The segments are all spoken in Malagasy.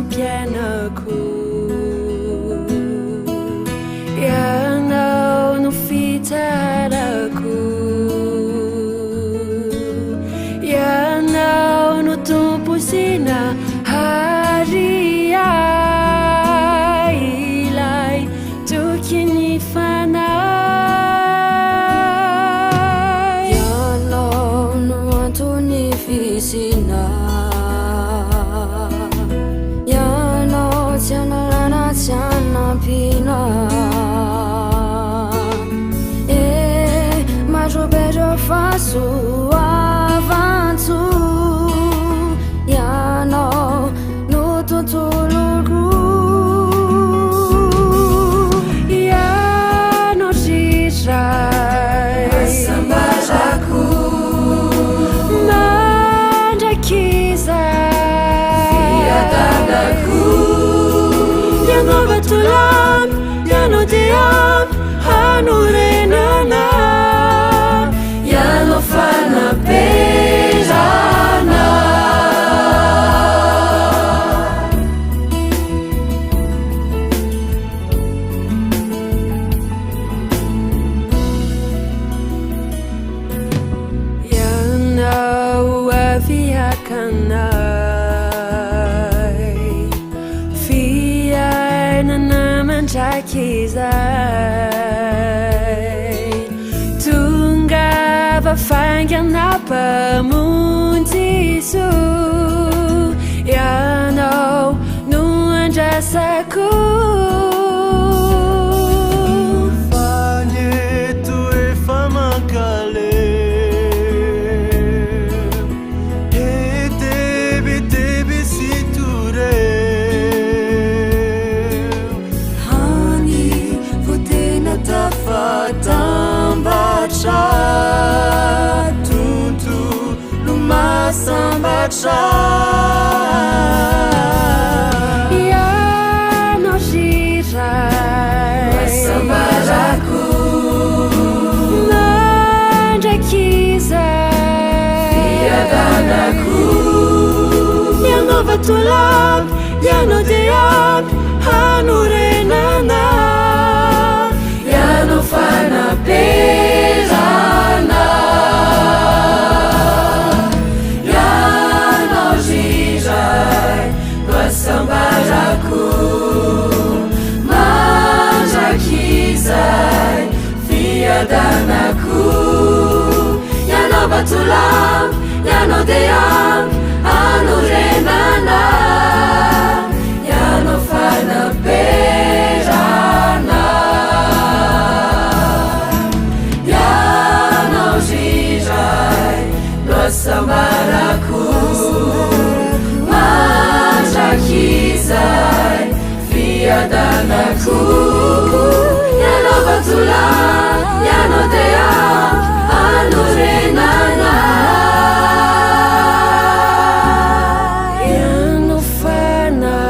Tanjom-piainako. Ianao no fitsarako. Ianao no Tompo sy Nahary ahy, ilay tokin'ny fanahy. Ianao no anton'ny fisiana. Ianao tsy analana tsy anampiana. Eh, marobe ireo fahasoavan-tsoa. Ianao no tontoloko. Ianao ry Ray. Hasambarako. Mandrakizay. Fiadanako. Ianao vatolampy, Ianao dia ampy hanorenana. Ianao fanaperana. Ianao avy haka anay, fiainana mandrakizay. Tongava faingana Mpamonjy soa, Ianao no andrasako. Fa ny eto efa mankaleo, Etebetebe sy toreo. Hany vao tena tafatambatra, Tontolo mahasambatra. Ianao ry Ray. Hasambarako. Mandrakizay. Fiadanako. Ianao vatolampy, Ianao dia ampy hanorenana. Ianao fanaperana. Ianao ry Ray no hasambarako. Mandrakizay fiadanako. Ianao vatolampy, Ianao dia ampy hanorenana. Ianao fanaperana. Ianao ry Ray no hasambarako. Mandrakizay fiadanako. Ianao vatolampy, Ianao dia ampy hanorenana. Ianao fanaperana.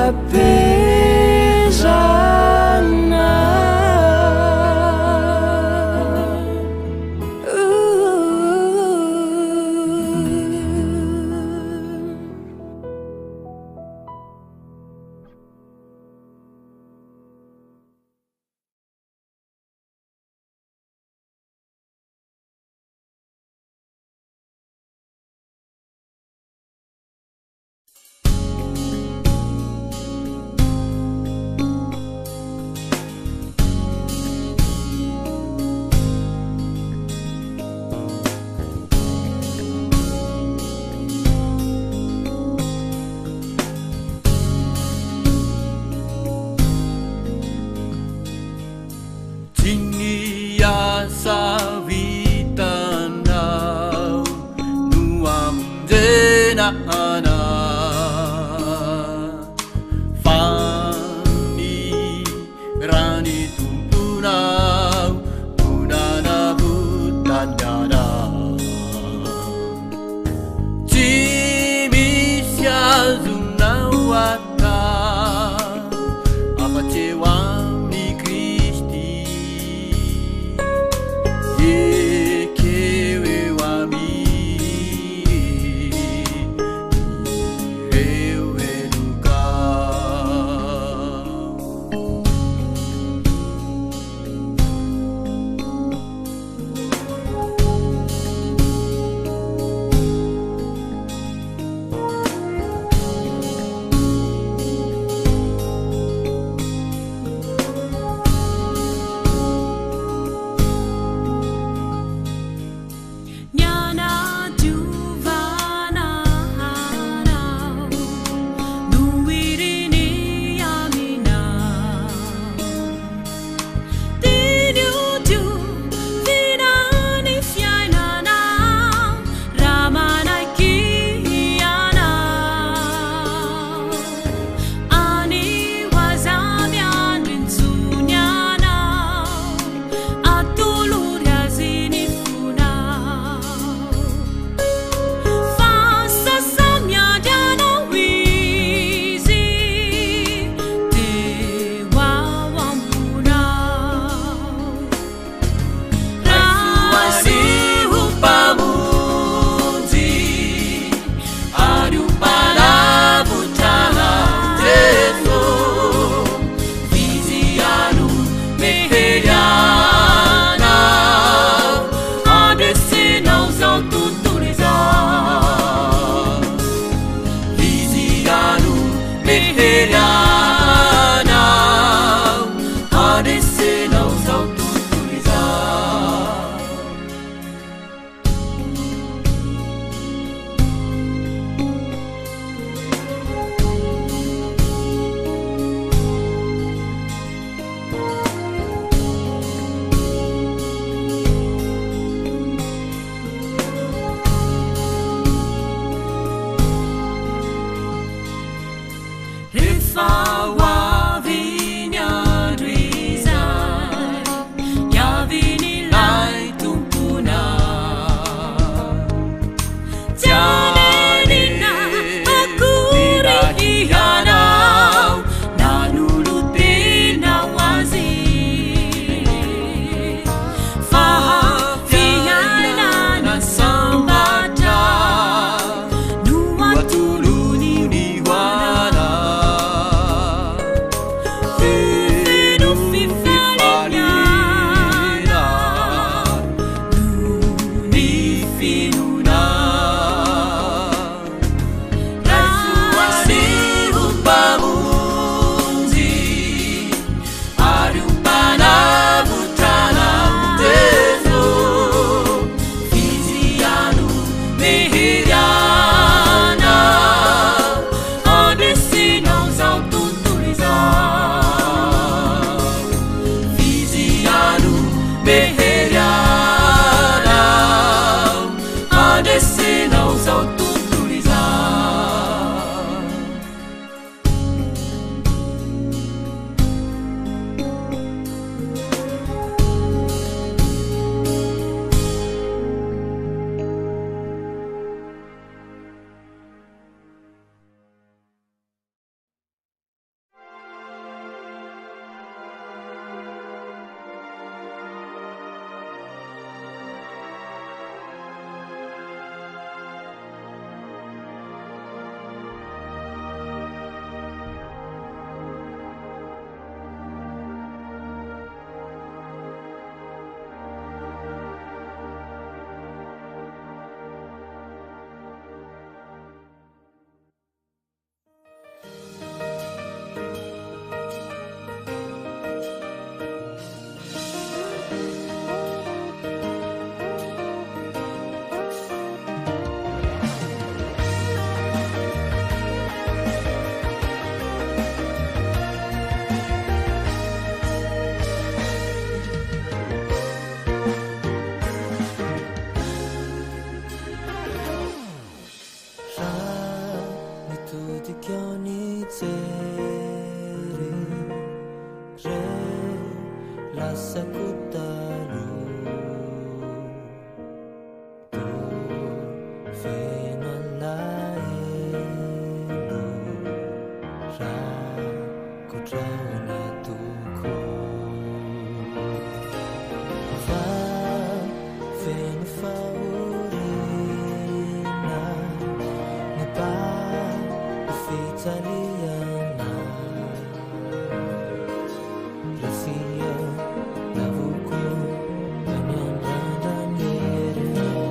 Tsy ny asa vitanao no hamonjena anah, fa ny ran'ny Tomponao no nanavotany anah. Tsy misy azonao atao afa-tsy eo amin'i Kristy. Ekeo eo aminy ny Tsy hanenina akory ianao nanolo-tena ho azy fa fiainana sambatra no atolony ho anao. Feno fifaliana noho ny finoana. Raiso azy ho mpamonjy ary ho mpanavotra anao Jeso. F'izy ihany no mehery anao handresenao izao tontolo izao. F'izy ihany no mehery anao handresenao izao tontolo izao. Raha nitodika aho nijery reo lasako taloha toa feno alahelo rakotra natoko fa feno fahoriana ny fijaliana rasia lavoko any andrandra ny herinao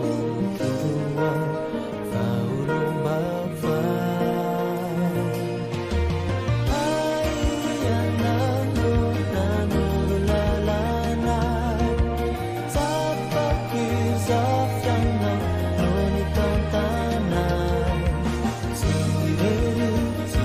toroa fa olom-baovao. Ianao nanoro lalana tsapako izao fiainana no nitantana. Tsy irery, tsy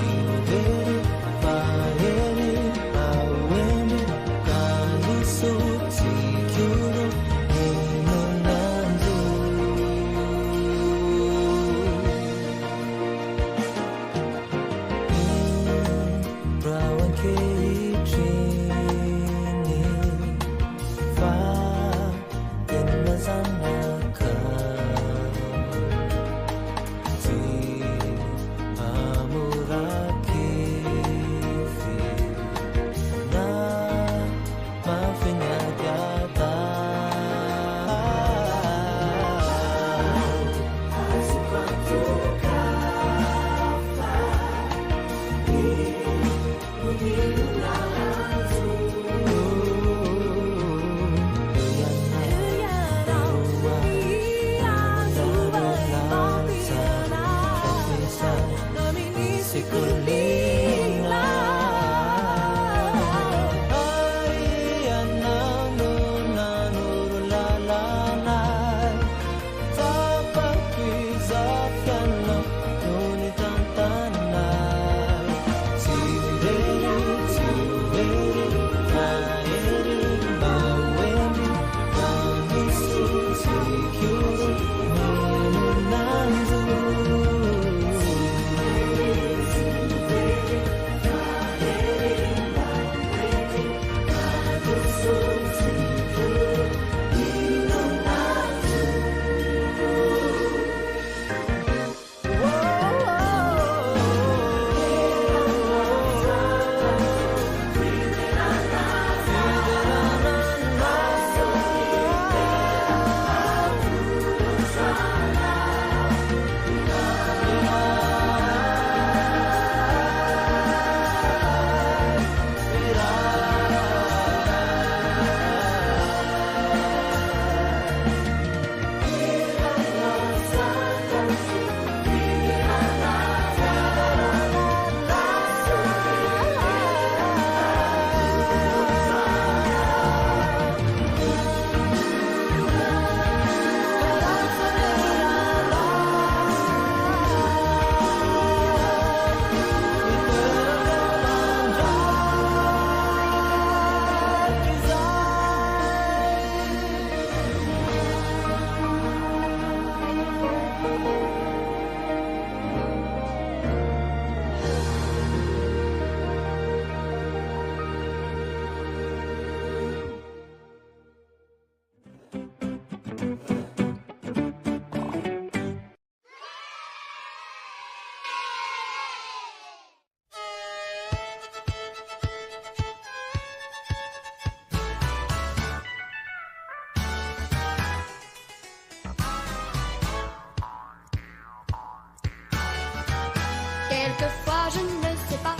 Quelquefois je ne sais pas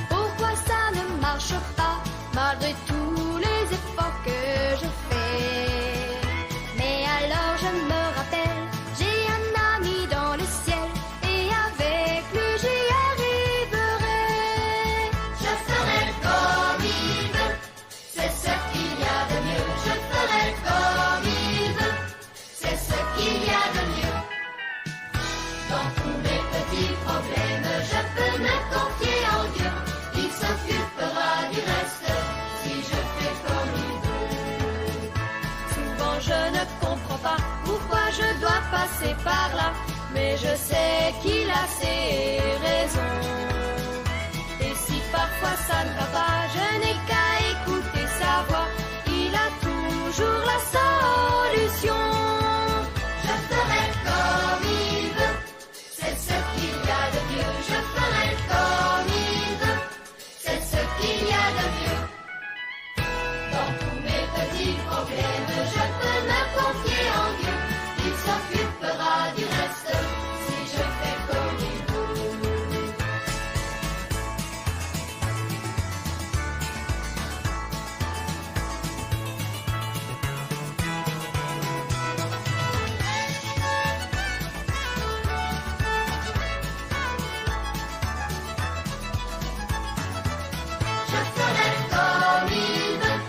pourquoi ça ne marche pas, malgré tous les efforts que je fais. Mais alors je me rappelle, j'ai un ami dans le ciel, et avec lui j'y arriverai. Je ferai comme il veut, c'est ce qu'il y a de mieux. Je ferai comme il veut, c'est ce qu'il y a de mieux. Dans tous mes petits problèmes, je peux me confier en Dieu. Il s'occupera du reste si je fais comme il veut. Souvent je ne comprends pas pourquoi je dois passer par là, mais je sais qu'il a ses raisons. Et si parfois ça ne va pas, je n'ai qu'à écouter sa voix. Il a toujours la solution. Je ferai comme il veut, c'est ce qu'il y a de mieux. Je ferai comme il veut, c'est ce qu'il y a de mieux. Dans tous mes petits problèmes, je peux me confier en Dieu. Il s'occupera du reste si je fais comme il veut. Je ferai comme il veut,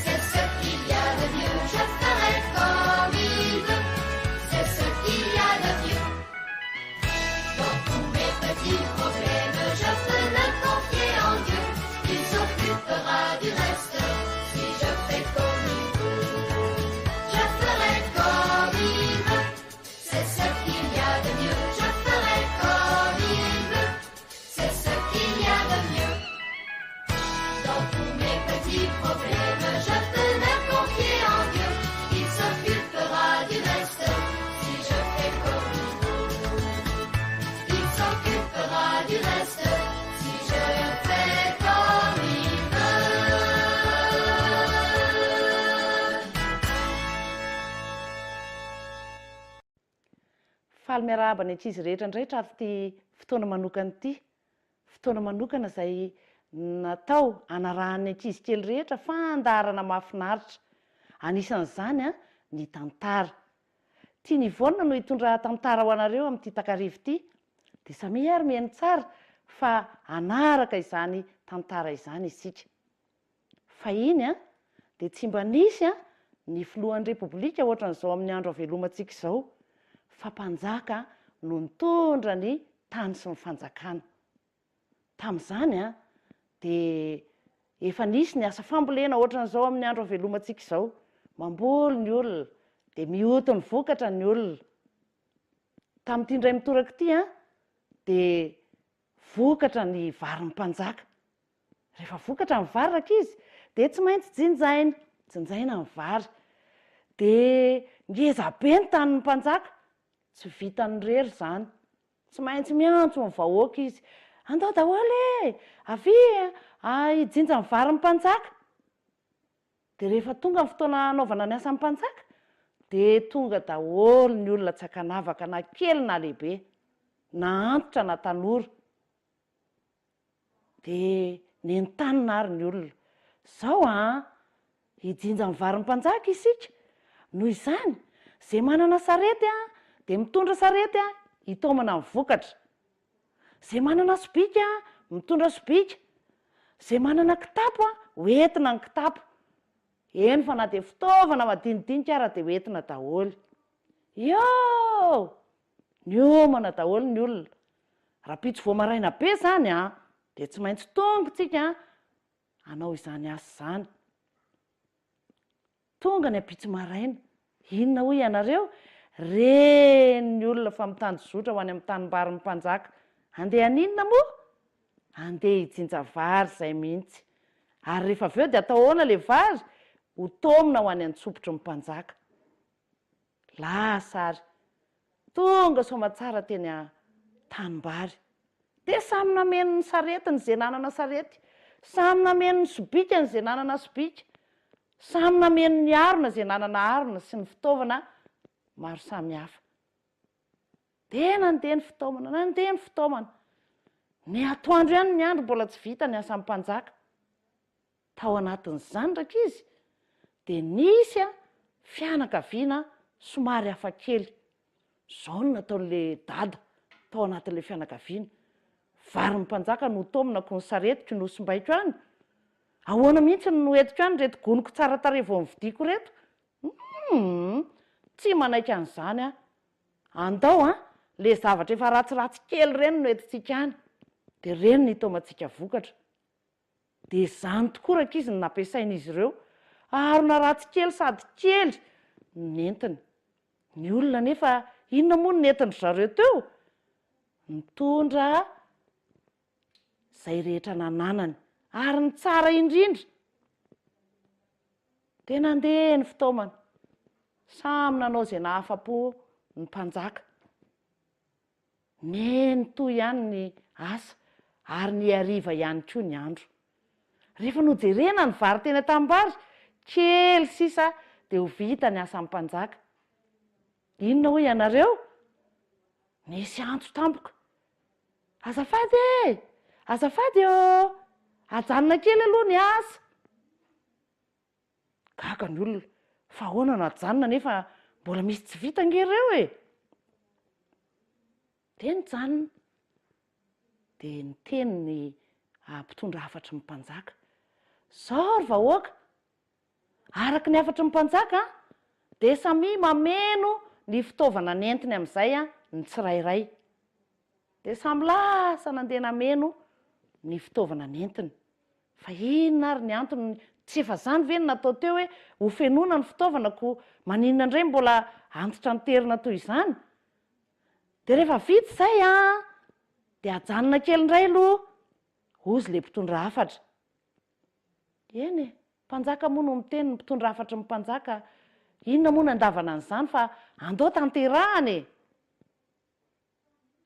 c'est ce qu'il y a de mieux. Je ferai comme il veut, c'est ce qu'il y a de mieux. Dans tous mes petits problèmes, je peux me confier en Dieu. Il s'occupera du reste si je fais comme il veut. Je ferai comme il veut, c'est ce qu'il y a de mieux. Je ferai comme il veut, c'est ce qu'il y a de mieux. Dans tous mes petits problèmes, je peux me confier en Dieu. Il s'occupera du reste si je fais comme il veut. Il s'occupera du reste si je fais comme il veut. Faly miarahaba ny ankizy rehetra indray tratr'ity fotoana manokana ity. Fotoana manokana izay natao hanarahan'ny ankizy kely rehetra fandaharana mahafinaritra. Anisan'izany ny tantara. Tian'i Yvonne no hitondra tantara ho anareo amin'ity takariva ity. Dia samia ary mihaino tsara fa hanaraka izany tantara izany isika. Fahiny dia tsy mba nisy ny filohan'ny Repoblika ohatran'izao amin'ny andro havelomantsika izao fa mpanjaka no nitondra ny tany sy ny fanjakana. Tamin'izany dia efa nisy ny asa fambolena ohatran'izao amin'ny andro havelomantsika izao. Mamboly ny olona dia mioty ny vokatra ny olona. Tamin'ity indray mitoraka ity dia vokatra ny varin'ny mpanjaka. Rehefa vokatra ny vary rankizy dia tsy maintsy jinjaina, jinjaina ny vary. Dia ngeza be ny tanin'ny mpanjaka, tsy vitany irery izany. Tsy maintsy miantso ny vahoaka izy, andao daholo e! Avia hijinja ny varin'ny mpanjaka. Dia rehefa tonga ny fotoana hanaovana ny asan'ny mpanjaka dia tonga daholo ny olona tsy ankanavaka na kely na lehibe, na antitra na tanora. Dia nentanina ary ny olona. Zao an! Hijinja ny varin'ny mpanjaka isika. Noho izany, izay manana sarety an, dia mitondra sarety an, hitaomana ny vokatra. Izay manana sobika an, mitondra sobika. Izay manana kitapo an, ho entina ny kitapo. Eny fa na dia fitaovana madinidinika ara dia ho entina daholo. Ioo! Niomana daholo ny olona. Rahampitso vao maraina be izany an, dia tsy maintsy tonga tsika hanao izany asa izany. Tonga ny ampitso maraina. Inona hoy ianareo? Ren'ny olona fa mitanjozotra ho any amin'ny tanimbarin'ny mpanjaka. Handeha haninona moa? Handeha hijinja vary izay mihitsy. Ary rehefa avy eo dia atao ahoana ilay vary? Ho taomina ho any an-tsopitry ny mpanjaka. Lasa ary. Tonga soamatsara teny an-tanimbary. Dia samy nameno ny saretiny izay nanana sarety, samy nameno ny sobikany izay nanana sobika, samy nameno ny harona izay nanana harona sy ny fitaovana maro samihafa. Dia nandeha ny fitaomana, nandeha ny fitaomana. Ny atoandro ihany ny andro mbola tsy vita ny asan'ny mpanjaka. Tao anatin'izany rankizy dia nisy fianakaviana somary hafa kely. Izao no nataon'ilay dada tao anatin'ilay fianakaviana, Varin'ny mpanjaka no hotaomina ko ny saretiko no hosimbaiko any? Ahoana mihitsy no hoentiko any ireto goniko tsara tarehy vao novidiako ireto? Humm! Tsy manaiky an'izany aho. Andao an! Le zavatra efa ratsiratsy kely ireny no entintsika any, dia ireny no hitaomantsika vokatra. Dia izany tokoa rankizy no nampiasain'izy ireo, harona ratsy kely sady kely no nentiny. Ny olona anefa inona moa no nentin-dry zareo teo? Nitondra izay rehetra nananany, ary ny tsara indrindra. Dia nandeha ny fitaomana, samy nanao izay nahafa-po ny mpanjaka. Nitohy ihany ny asa ary nihariva ihany koa ny andro. Rehefa nojerena ny vary teny an-tanimbary, kely sisa dia ho vita ny asan'ny mpanjaka. Inona hoy ianareo? Nisy antso tampoka. Azafady e! Azafady ô! Ajanona kely aloha ny asa. Gaga ny olona, fa ahoana no ajanona nefa mbola misy tsy vita ange ireo e! Dia nijanona. Dia niteny ny mpitondra hafatry ny mpanjaka, Izao ry vahoaka, araka ny hafatry ny mpanjaka dia samia mameno ny fitaovana nentiny amin'izay ny tsirairay. Dia samy lasa nandeha nameno ny fitaovana nentiny. Fa inona ary ny antony, tsy efa zany ve no natao teo hoe ho fenoina ny fitaovana ko maninona indray mbola antitranterina toy izany? Dia rehefa vita izay an, dia ajanona kely indray aloha, hozy le mpitondra hafatra. Eny e, mpanjaka moa no miteny, ny mpitondra hafatry ny mpanjaka, inona moa no andavana an'izany fa andao tanterahana e!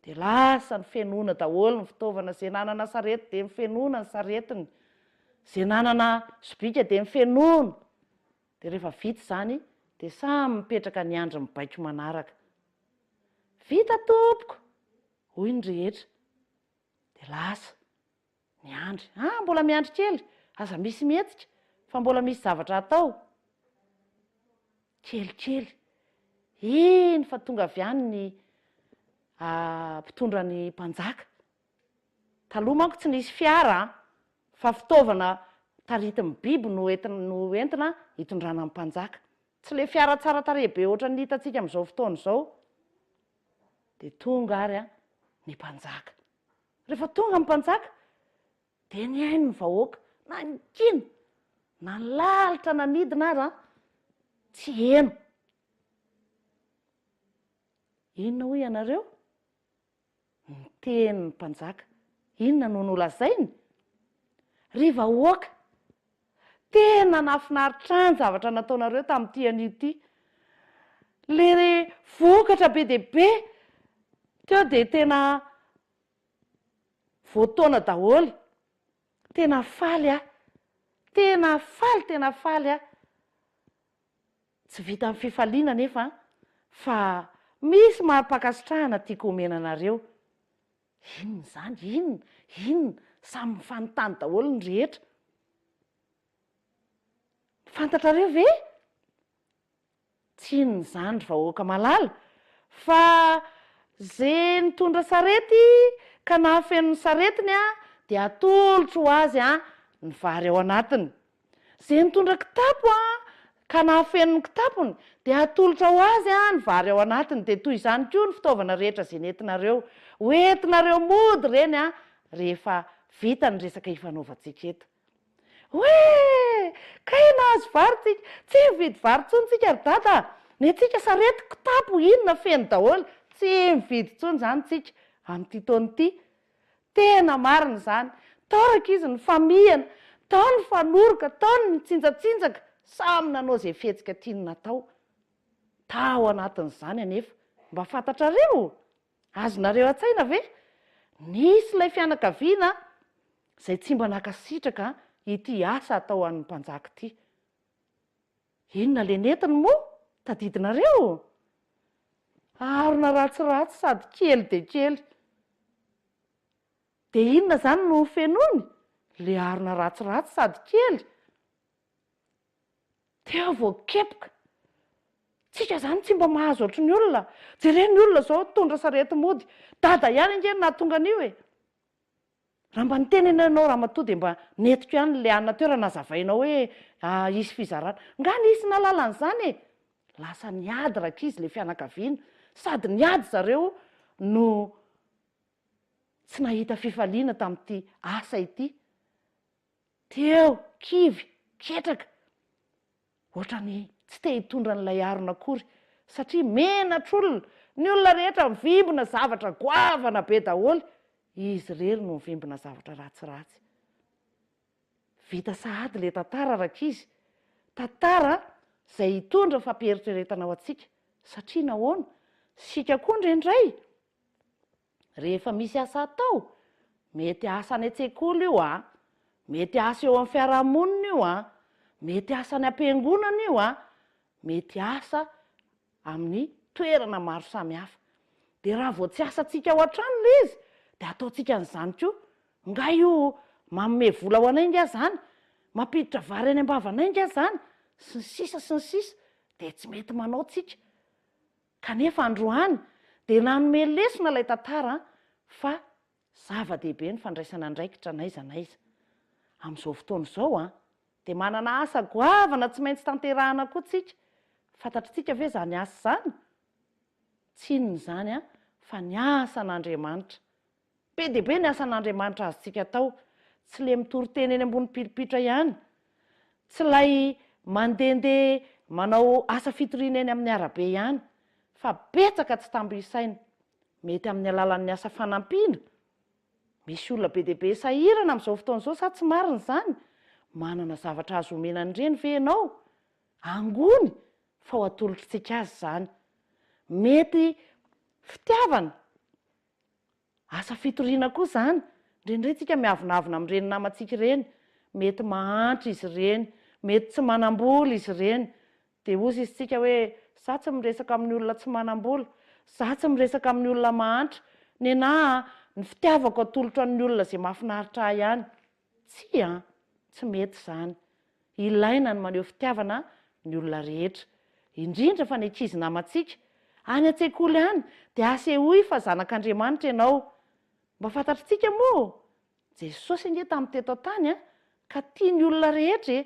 Dia lasa nifenoina daholo ny fitaovana, izay nanana sarety dia nifenoina ny saretiny, izay nanana sobika dia nifenoina. Dia rehefa vita izany dia samy mipetraka niandry ny baiko manaraka. Vita tompoko! hoy ny rehetra. Dia lasa niandry. Ah, mbola miandry kely, aza misy mihetsika fa mbola misy zavatra atao. Kelikely. Iny fa tonga avy any ny mpitondra ny mpanjaka. Taloha manko tsy nisy fiara an, fa fitaovana taritin'ny biby no entina no entina hitondrana ny mpanjaka. Tsy le fiara tsara tarehy be ohatran'ny hitantsika amin'izao fotoana izao. Dia tonga ary an ny mpanjaka. Rehefa tonga ny mpanjaka Dia nihaino ny vahoaka, nangina, na ny lalitra nanidina aza tsy heno. Inona hoy ianareo? Niteny ny mpanjaka. Inona no nolazainy? Ry vahoaka, tena nahafinaritra ahy ny zavatra nataonareo tamin'ity anio ity. Ilay vokatra be dia be teo dia tena Voataona daholo. Tena faly aho. Tena faly tena faly aho. Tsy vitan'ny fifaliana anefa fa misy mari-pankasitrahana tiako homena anareo. Inona izany? Inona? Inona? Samy mifanontany daholo ny rehetra. Fantatrareo ve? Tsy inona izany ry vahoaka malala fa ze nitondra sarety ka nahafeno ny saretiny dia atolotro ho azy ny vary ao anatiny. Ze nitondra kitapo ka nahafeno ny kitapony dia atolotra ho azy ny vary ao anatiny. Dia toy izany koa ny fitaovana rehetra ze nentinareo. Ho entinareo mody ireny rehefa vita ny resaka ifanaovantsika eto. Oee! Kay nahazo vary tsika! Tsy mividy vary intsony tsika ry dada a! Ny antsika sarety, kitapo, inona feno daholo! Tsy mividy intsony izany tsika amin'ity taona ity! Tena marina izany! Tao rankizy ny famihana, tao ny fanoroka, tao ny nitsinjatsinjaka, samy nanao izay fihetsika tiany natao. Tao anatin'izany anefa, mba fantatrareo? Azonareo an-tsaina ve? Nisy ilay fianakaviana izay tsy mba nankasitraka ity asa atao an'ny mpanjaka ity. Inona ilay nentiny moa? Tadidinareo? Harona ratsiratsy sady kely dia kely. Dia inona izany no fenoiny? Le harona ratsiratsy sady kely. Teo vao kepoka. Tsika izany tsy mba mahazo ohatry ny olona. Jereo ny olona izao mitondra sarety mody. Dada ihany ange no nahatonga an'io e. Raha mba niteny anie ianao ramatoa dia mba nentiko ihany le anona teo raha nazavainao hoe hisy fizarana. Nga nisy nahalala an'izany e! Lasa niady rankizy le fianakaviana. Sady niady zareo no tsy nahita fifaliana tamin'ity asa ity. Teo, kivy, ketraka. Ohatrany tsy te hitondra an'ilay harona akory satria menatr'olona, ny olona rehetra mivimbina zavatra goavana be daholo, izy irery no mivimbina zavatra ratsiratsy. Vita sahady ilay tantara rankizy, tantara izay hitondra fampieritreretana ho antsika satria nahoana? Isika koa indraindray Rehefa misy asa atao, mety asa any an-tsekoly io an, mety asa eo amin'ny fiarahamonina io an, mety asa any am-piangonana io an, mety asa amin'ny toerana maro samihafa. Dia raha vao tsy asantsika ao an-trano ilay izy, dia ataontsika an'izany koa. Nga io manome vola ho anay nga zany? Mampiditra vary any am-bavanay nga zany? Sy ny sisa sy ny sisa. Dia tsy mety manao tsika. Kanefa androany dia nanome lesona ilay tantara fa zava-dehibe ny fandraisana andraikitra n'aiza n'aiza. Amin'izao fotoana izao dia manana asa goavana tsy maintsy tanterahana koa tsika. Fantatritsika ve izany asa izany? Tsy inona izany fa ny asan'Andriamanitra. Be dia be ny asan'Andriamanitra azontsika atao. Tsy ilay mitory teny eny ambony pilipitra ihany. Tsy ilay mandehandeha manao asa fitoriana eny amin'ny arabe ihany. Fa betsaka tsy tambo isaina. Mety amin'ny alalan'ny asa fanampiana. Misy olona be dia be sahirana amin'izao fotoana izao sa tsy marina izany? Manana zavatra azo omena an'ireny ve ianao? Angony fa ho atolotritsika azy izany. Mety fitiavana. Asa fitoriana koa izany. Indraindray tsika miavonavona amin'ireny namantsika ireny. Mety mahantra izy ireny, mety tsy manam-bola izy ireny. Dia hozy izy tsika hoe, za tsy miresaka amin'ny olona tsy manam-bola, za tsy miresaka amin'ny olona mahantra, nenà ny fitiavako atolotro an'ny olona izay mahafinaritra ahy ihany. Tsia an! Tsy mety izany. Ilaina ny maneho fitiavana ny olona rehetra. Indrindra fa ny ankizy namantsika. Any an-tsekoly any dia asehoy fa zanak'Andriamanitra ianao. Mba fantatritsika moa? Jesosy ange tamin'ny teto an-tany an, ka tia ny olona rehetra e!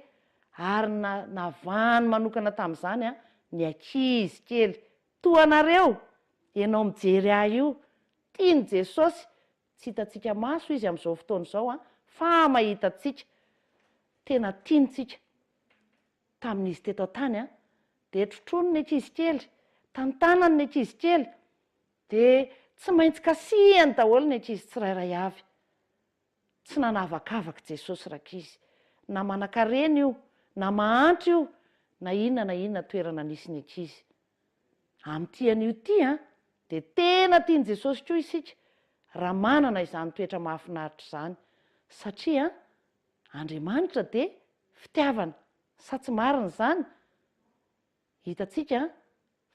Ary na navahany manokana tamin'izany an, ny ankizy kely. Toa anareo, ianao mijery ahy io. Tian'i Jesosy Tsy hitantsika maso izy amin'izao fotoana izao an, fa mahita antsika. Tena tiany tsika. Tamin'izy teto an-tany an, dia trotroiny ny ankizy kely, tantanany ny ankizy kely, dia tsy maintsy kasihany daholo ny ankizy tsirairay avy. Tsy nanavakavaka Jesosy rankizy. Na manankarena io, na mahantra io, na inona na inona toerana nisy ny ankizy. Amin'ity anio ity an, dia tena tian'i Jesosy koa isika raha manana izany toetra mahafinaritra izany, satria Andriamanitra dia fitiavana, sa tsy marina izany? Hitantsika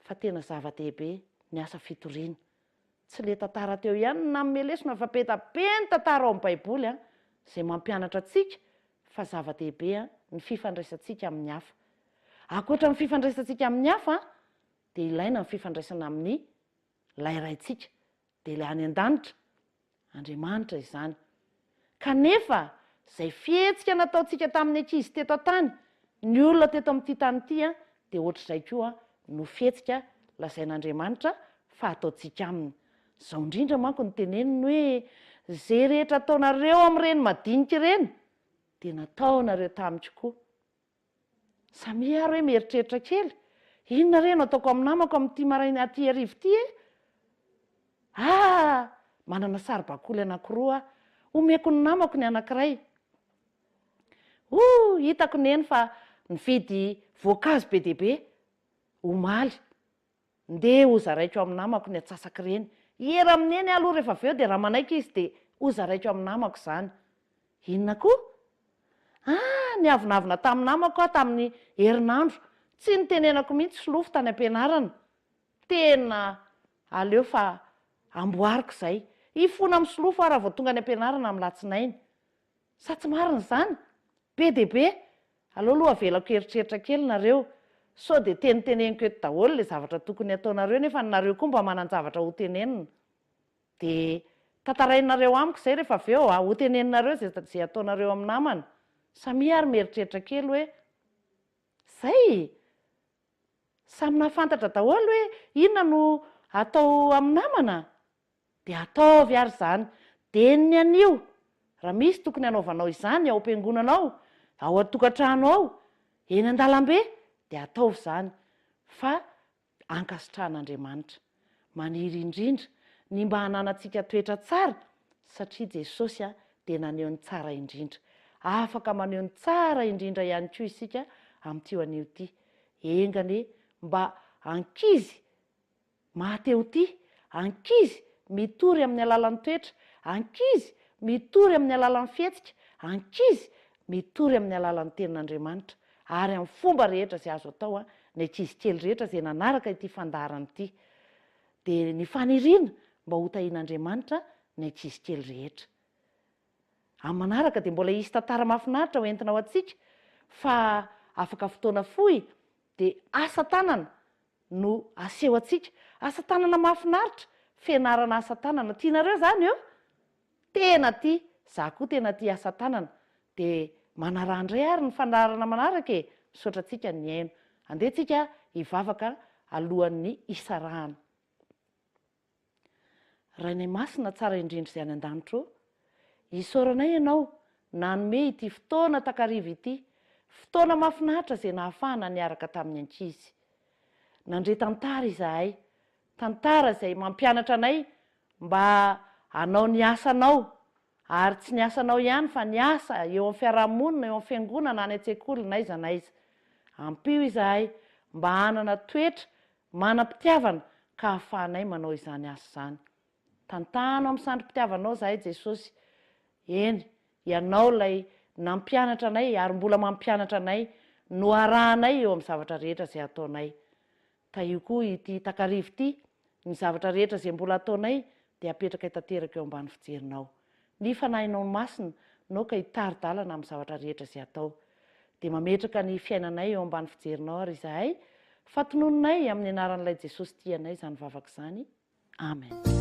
fa tena zava-dehibe ny asa fitoriana. Tsy ilay tantara teo ihany no nanome lesona fa be da be ny tantara ao amin'ny Baiboly izay mampianatra antsika fa zava-dehibe ny fifandraisantsika amin'ny hafa. Ankoatra ny fifandraisantsika amin'ny hafa dia ilaina ny fifandraisana amin'ny ilay Raintsika, dia ilay any an-danitra, Andriamanitra izany. Kanefa izay fihetsika nataontsika tamin'ny ankizy teto an-tany, ny olona teto amin'ity tany ity, dia ohatr'izay koa no fihetsika lazain'Andriamanitra fa ataontsika aminy. Izao indrindra manko no teneniny hoe, Izay rehetra ataonareo amin'ireny madinika ireny, dia nataonareo tamiko koa. Samia ary hoe mieritreritra kely, inona re no ataoko amin'ny namako amin'ity maraina aty hariva ity e? Ah! Manana saribakoly anankiroa aho. Omeko ny namako ny anankiray. Oh! Hitako neny fa nividy voankazo be dia be omaly. Ndeha hozaraiko amin'ny namako ny antsasak'ireny. Hiera amin'i Neny aho aloha rehefa avy eo dia raha manaiky izy dia hozaraiko amin'ny namako izany. Inona koa? Ah, niavonavona tamin'ny namako aho tamin'ny herinandro. Tsy nitenenako mihitsy solofo tany am-pianarana. Tena aleo fa amboariko izay. Hifona amin'ny solofo aho raha vao tonga any am-pianarana amin'ny latsinainy. Sa tsy marina izany? Be dia be! Aleo aloha avelako hieritreritra kely nareo, sao dia teniteneniko eto daholo ilay zavatra tokony hataonareo nefa nareo koa mba manan-javatra hotenenina. Dia tantarainareo amiko izay rehefa avy eo a! Hoteneninareo izay izay ataonareo amin'ny namana. Samia ary mieritreritra kely hoe, Izay! Samy nahafantatra daholo hoe inona no atao amin'ny namana? Dia ataovy ary izany. Dia ny anio, raha misy tokony hanaovanao izany ao am-piangonana ao, ao an-tokantrano ao, eny an-dalambe, dia ataovy izany. Fa ankasitrahan'Andriamanitra. Maniry indrindra ny mba hananantsika toetra tsara satria Jesosy dia naneho ny tsara indrindra. Afaka maneho ny tsara indrindra ihany koa isika amin'ity anio ity. Enga anie mba ankizy mahatehotia, ankizy mitory amin'ny alalan'ny toetra, ankizy mitory amin'ny alalan'ny fihetsika, ankizy mitory amin'ny alalan'ny tenin'Andriamanitra ary amin'ny fomba rehetra izay azo atao ny ankizy kely rehetra izay nanaraka ity fandaharana ity. Dia ny faniriana mba ho tahian'Andriamanitra ny ankizy kely rehetra. Amin'ny manaraka dia mbola hisy tantara mahafinaritra ho entina ho antsika fa afaka fotoana fohy dia asa tanana no aseho antsika. Asa tanana mahafinaritra, fianarana asa tanana. Tianareo izany eo? Tena tia, za koa tena tia asa tanana. Dia manaraha indray ary ny fandaharana manaraka e! Misaotra antsika nihaino. Andeha tsika hivavaka alohan'ny hisarahana. Rainay Masina tsara indrindra izay any an-danitra ô, isaoranay Ianao nanome ity fotoana takariva ity, fotoana mahafinaritra izay nahafahana niaraka tamin'ny ankizy. Nandre tantara izahay, tantara izay mampianatra anay mba hanao ny asanao, ary tsy ny asanao ihany fa ny asa eo amin'ny fiarahamonina, eo amin'ny fiangonana, any an-tsekoly, n'aiza n'aiza. Ampio izahay mba hanana toetra Manam-pitiavana ka ahafahanay manao izany asa izany. Tantano amin'ny sandrim-pitiavanao izahay Jesosy. Eny, Ianao ilay nampianatra anay ary mbola mampianatra anay no arahanay eo amin'ny zavatra rehetra izay ataonay. Tahio koa ity takariva ity, ny zavatra rehetra izay mbola ataonay dia apetrakay tanteraka eo ambany fijerinao. Ny Fanahinao Masina no ka hitari-dalana amin'ny zavatra rehetra izay atao. Dia mametraka ny fiainanay eo ambany fijerinao ary izahay, fa tononinay amin'ny anaran'ilay Jesosy tia anay izany vavaka izany. Amen.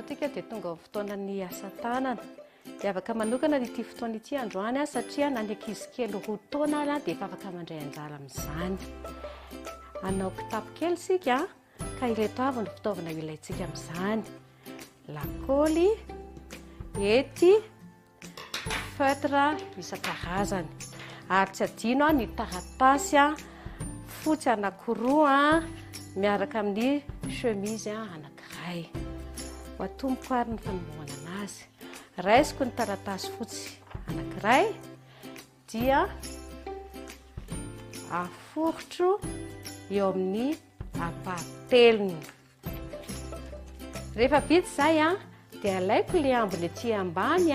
Izao tika dia tonga amin'ny fotoanan'ny asa tanana. Miavaka manokana ity fotoana ity androany satria na ny ankizy kely 2 taona ary dia efa afaka mandray anjara amin'izany. Hanao kitapo kely isika ka ireto avy ny fitaovana ilaintsika amin'izany. Lakaoly, hety, feutre isan-karazany. Ary tsy adino ny taratasy fotsy anankiroa miaraka amin'ny chemise anankiray. Ho atomboko ary ny fanombohana anazy. Raisiko ny taratasy fotsy anankiray dia aforotro eo amin'ny ampahatelony. Rehefa vita izay dia alaiko ilay ambiny aty ambany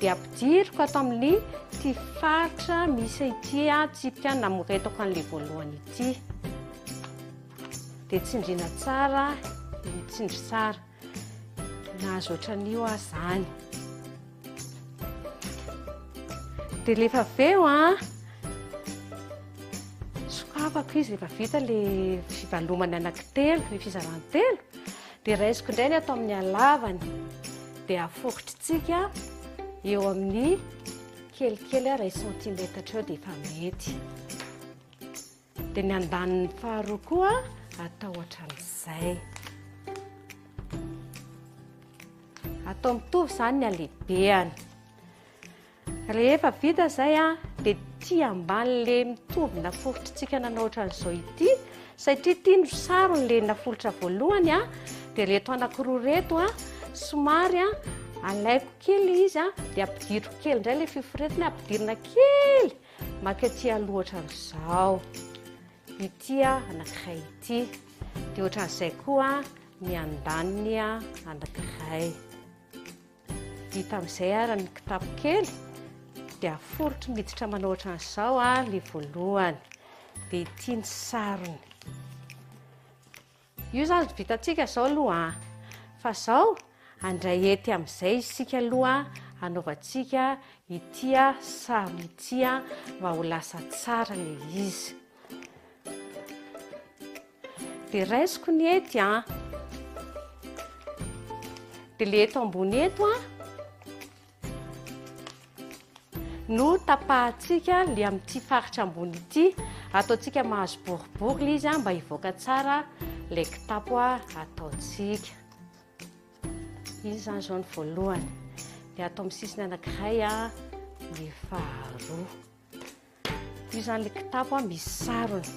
dia ampidiriko ato amin'ny ity faritra misy ity tsipika namoretako an'ilay voalohany ity. Dia tsindriana tsara, mitsindry tsara. Nahazo ohatran'io aho izany. Dia rehefa avy eo sokafako izy rehefa vita ilay fivalomany anankitelo, ilay fizarany telo, dia raisiko indray ny ato amin'ny halavany, dia aforitritsika eo amin'ny kelikely iray santimetatra eo dia efa mety. Dia ny andaniny faharoa koa atao ohatran'izay. Atao mitovy izany ny halehibehany. Rehefa vita izay dia ity ambany le mitovy naforitritsika nanao ohatran'izao ity, satria ity no sarony le naforitra voalohany dia ireto anankiroa ireto somary alaiko kely izy dia ampidiriko kely indray le fiforetana, ampidirina kely maka aty aloha ohatran'izao ity anankiray ity, dia ohatran'izay koa ny andaniny anankiray. Vita amin'izay ary ny kitapo kely dia aforotro miditra manao ohatran'izao ilay voalohany, dia ity ny sarony. Io izany vitantsika izao aloha fa izao handray hety amin'izay isika aloha hanaovantsika ity sarony ity mba ho lasa tsara ilay izy. Dia raisiko ny hety dia ilay eto ambony eto no tapahantsika ilay amin'ity faritra ambony ity, ataontsika mahazo boribory ilay izy mba hivoaka tsara ilay kitapo ataontsika. Izy izany izao ny voalohany, dia atao amin'ny sisiny anankiray ny faharoa. Io izany ilay kitapo misy sarony.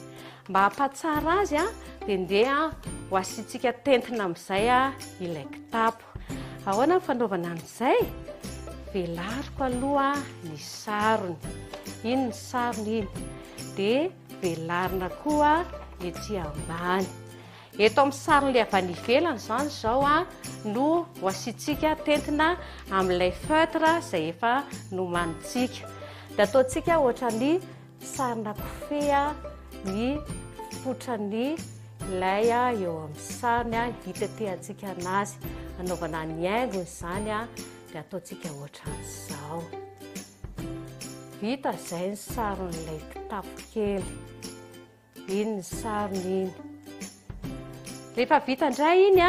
Mba hampatsara azy dia ndeha ho asiantsika tentina amin'izay ilay kitapo. Ahoana ny fanaovana an'izay? Velariko aloha ny sarony. Iny ny sarony iny. Dia velarina koa ety ambany. Eto amin'ny sarin'ilay avy any ivelany izany izao no ho asiantsika tentina amin'ilay feutre izay efa nomanintsika. Dia ataontsika ohatran'ny sarina kofehy ny fotran'ny ilay eo amin'ny sariny hitetehantsika anazy. Anaovana ny haingony izany dia ataontsika ohatran'izao. Vita izay ny saron'ilay kitapo kely. Iny ny sarony iny. Rehefa vita indray iny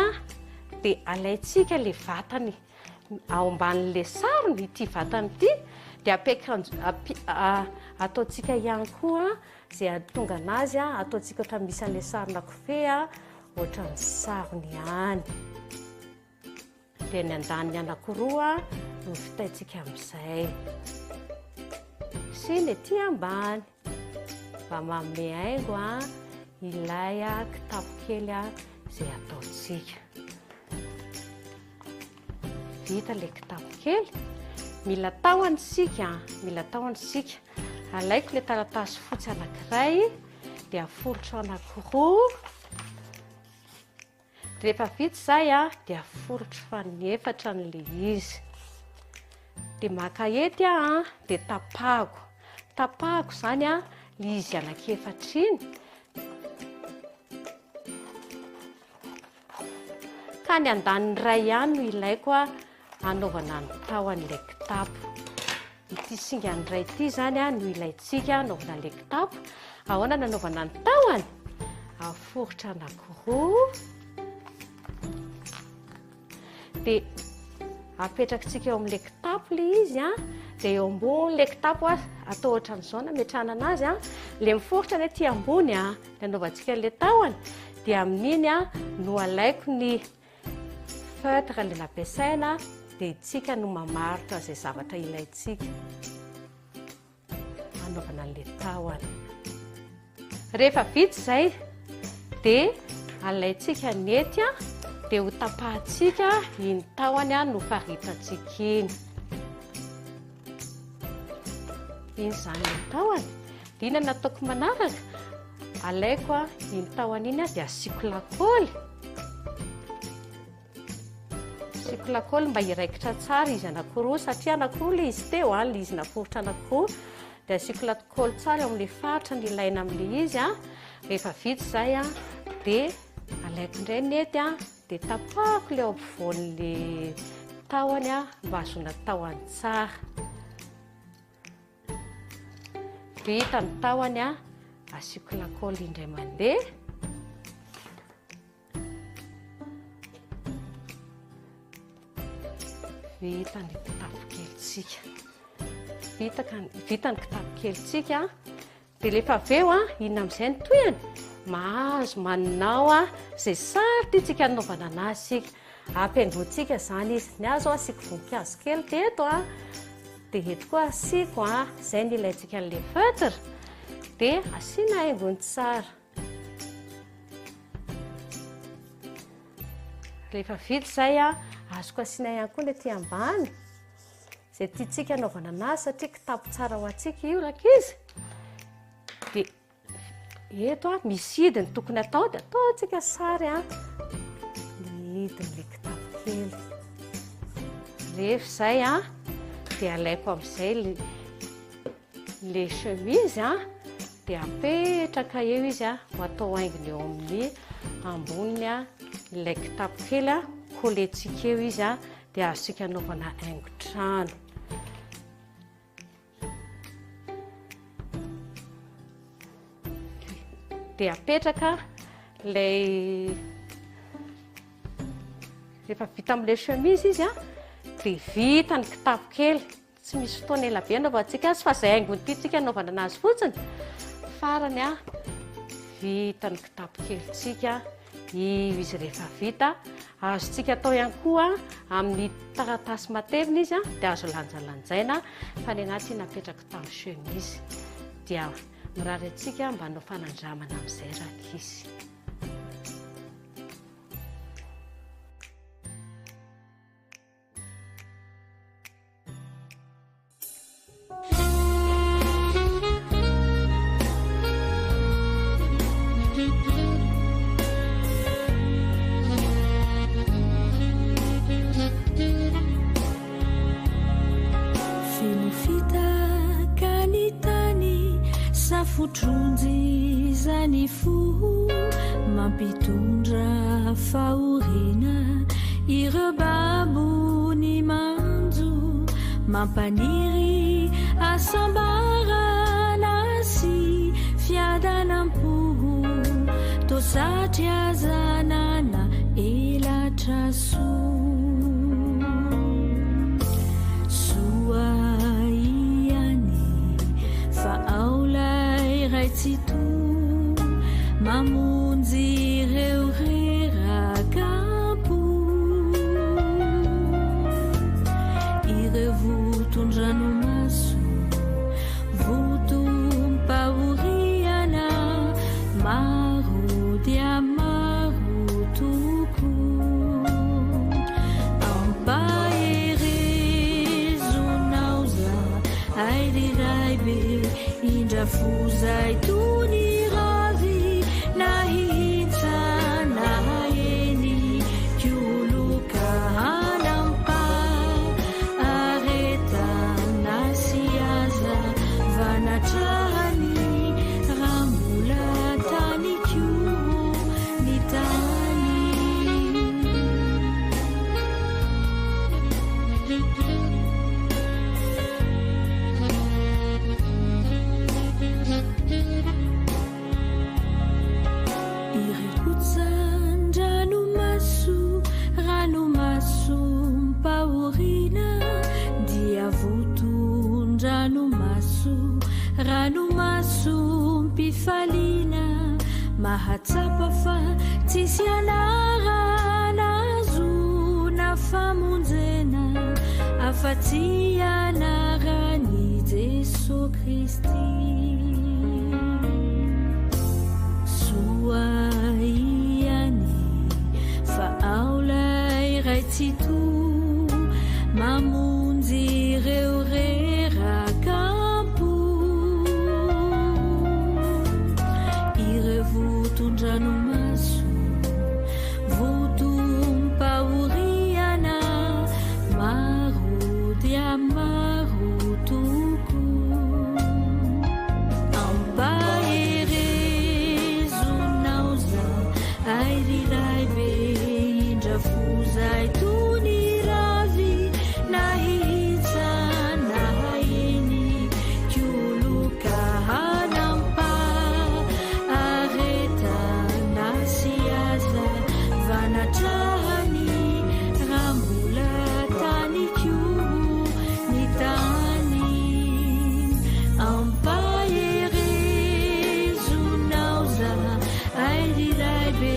dia alaintsika ilay vatany ao ambanin'ilay sarony, ity vatany ity, dia ataontsika ihany koa izay hahatonga anazy, ataontsika ohatran'ny misy an'ilay sarona kofehy ohatran'ny sarony ihany. Dia ny andaniny anankiroa no vitaintsika amin'izay. Sy ny ety ambany. Mba manome haingo ilay kitapo kely izay ataontsika. Vita ilay kitapo kely. Mila tahony isika, mila tahony isika. Alaiko ilay taratasy fotsy anankiray dia aforitra anankiroa. Rehefa vita izay dia aforotro fanefatra an'ilay izy. Dia maka hety aho dia tapahako. Tapahako izany ilay izy anankiefatra iny. Ka ny andaniny iray ihany no ilaiko hanaovana ny tahon'ilay kitapo. Ity singany iray ity izany no ilaintsika hanaovana ilay kitapo. Ahoana no hanaovana ny tahony? Aforitra anankiroa. Dia apetrakitsika eo amin'ilay kitapo ilay izy a, dia eo ambonin'ilay kitapo a, atao ohatran'izao no ametrahana anazy a, ilay miforitra ny aty ambony a, ilay anaovantsika an'ilay tahony, dia amin'iny a no alaiko ny feutre ilay nampiasaina, dia isika no mamaritra izay zavatra ilaintsika anaovana an'ilay tahony. Rehefa vita izay dia alaintsika ny hety a, dia ho tapahantsika iny tahony a nofaritantsika iny. Iny izany ny tahony. Dia inona no ataoko manaraka? Alaiko a iny tahony iny a, dia asiako lakaoly. Asiako lakaoly mba hiraikitra tsara izy anankiroa, satria anankiroa ilay izy teo a, ilay izy naforitra anankiroa. Dia asiako lakaoly tsara eo amin'ilay faritra ny ilaina amin'ilay izy a. Rehefa vita izay a, dia alaiko indray ny hety a, dia tapahako ilay ao ampovoan'ilay tahony a, mba hahazoana tahony tsara. Vita ny tahony a, asiako lakaoly indray mandeha. Vita ny kitapo kelintsika. Vita ka, vita ny kitapo kelintsika. Dia rehefa avy eo a, inona amin'izay ny tohiny? Mahazo manao a, izay sary tiantsika hanaovana anazy isika. Ampihaingointsika izany izy. Ny ahy izao asiako voninkazo kely teto a, dia eto koa asiako a, izay no ilaintsika an'ilay feutre. Dia asiana haingony tsara. Rehefa vita izay a, azoko asiana ihany koa ny aty ambany, izay tiantsika hanaovana anazy satria kitapo tsara ho antsika io rankizy. Dia eto a, misy hidiny tokony atao, dia ataontsika sary a, ny hidin'ilay kitapo kely. Rehefa izay a, dia alaiko amin'izay Le chemise a, dia apetraka eo izy a, ho atao haingony eo amin'ny amboniny a, ilay kitapo kely a, coller-tsika eo izy a, dia azontsika anaovana haingon-trano. Dia apetraka ilay rehefa vita amin'ilay chemise izy a, dia vita ny kitapo kely. Tsy misy fotoana ela be anaovantsika azy fa izay haingony tiantsika anaovana anazy fotsiny. Farany a, vita ny kitapo kelintsika, io izy rehefa vita. Azontsika atao ihany koa amin'ny taratasy matevina izy a, dia azo lanjalanjaina fa ny anahy ty napetrako tamin'ny chemise. Dia mirary antsika mba hanao fanandramana amin'izay rankizy. Feno fitaka ny tany, safotronjy izany fo mampitondra fahoriana ireo babo ny manjo mampaniry hasambarana sy fiadanam-po toa satry aza nana elatra soa soa ihany fa ao lay ray tsitoha mamonjy ireo reraka am-po ireo voton-dranomaso votom-pahoriana maro dia maro tokoa ampaherezonao zahay ry Ray be indra fo zay tony ravy na hihintsana eny koloka hanampa aretana sy aza vanatrany raha mbola tany koa ny tany. ranomaso, ranomasom-pifaliana, mahatsapa fa tsisy anarana ahazoana famonjena afa-tsy anaran'i Jesoa Kristy. Soa ihany fa ao 'lay Ray Tsitoha mamonjy ireo reraka am-po. Ireo voton-dranomaso, votom-pahoriana, maro dia maro tokoa. Ampaherezo naoza, ay ry Ray be indra fo zay tony ravy na hihitsa na eny koloka hanampa aretana sy aza vanatrahany raha mbola tany koa ny tany ampaherezo naoza ay ry Ray be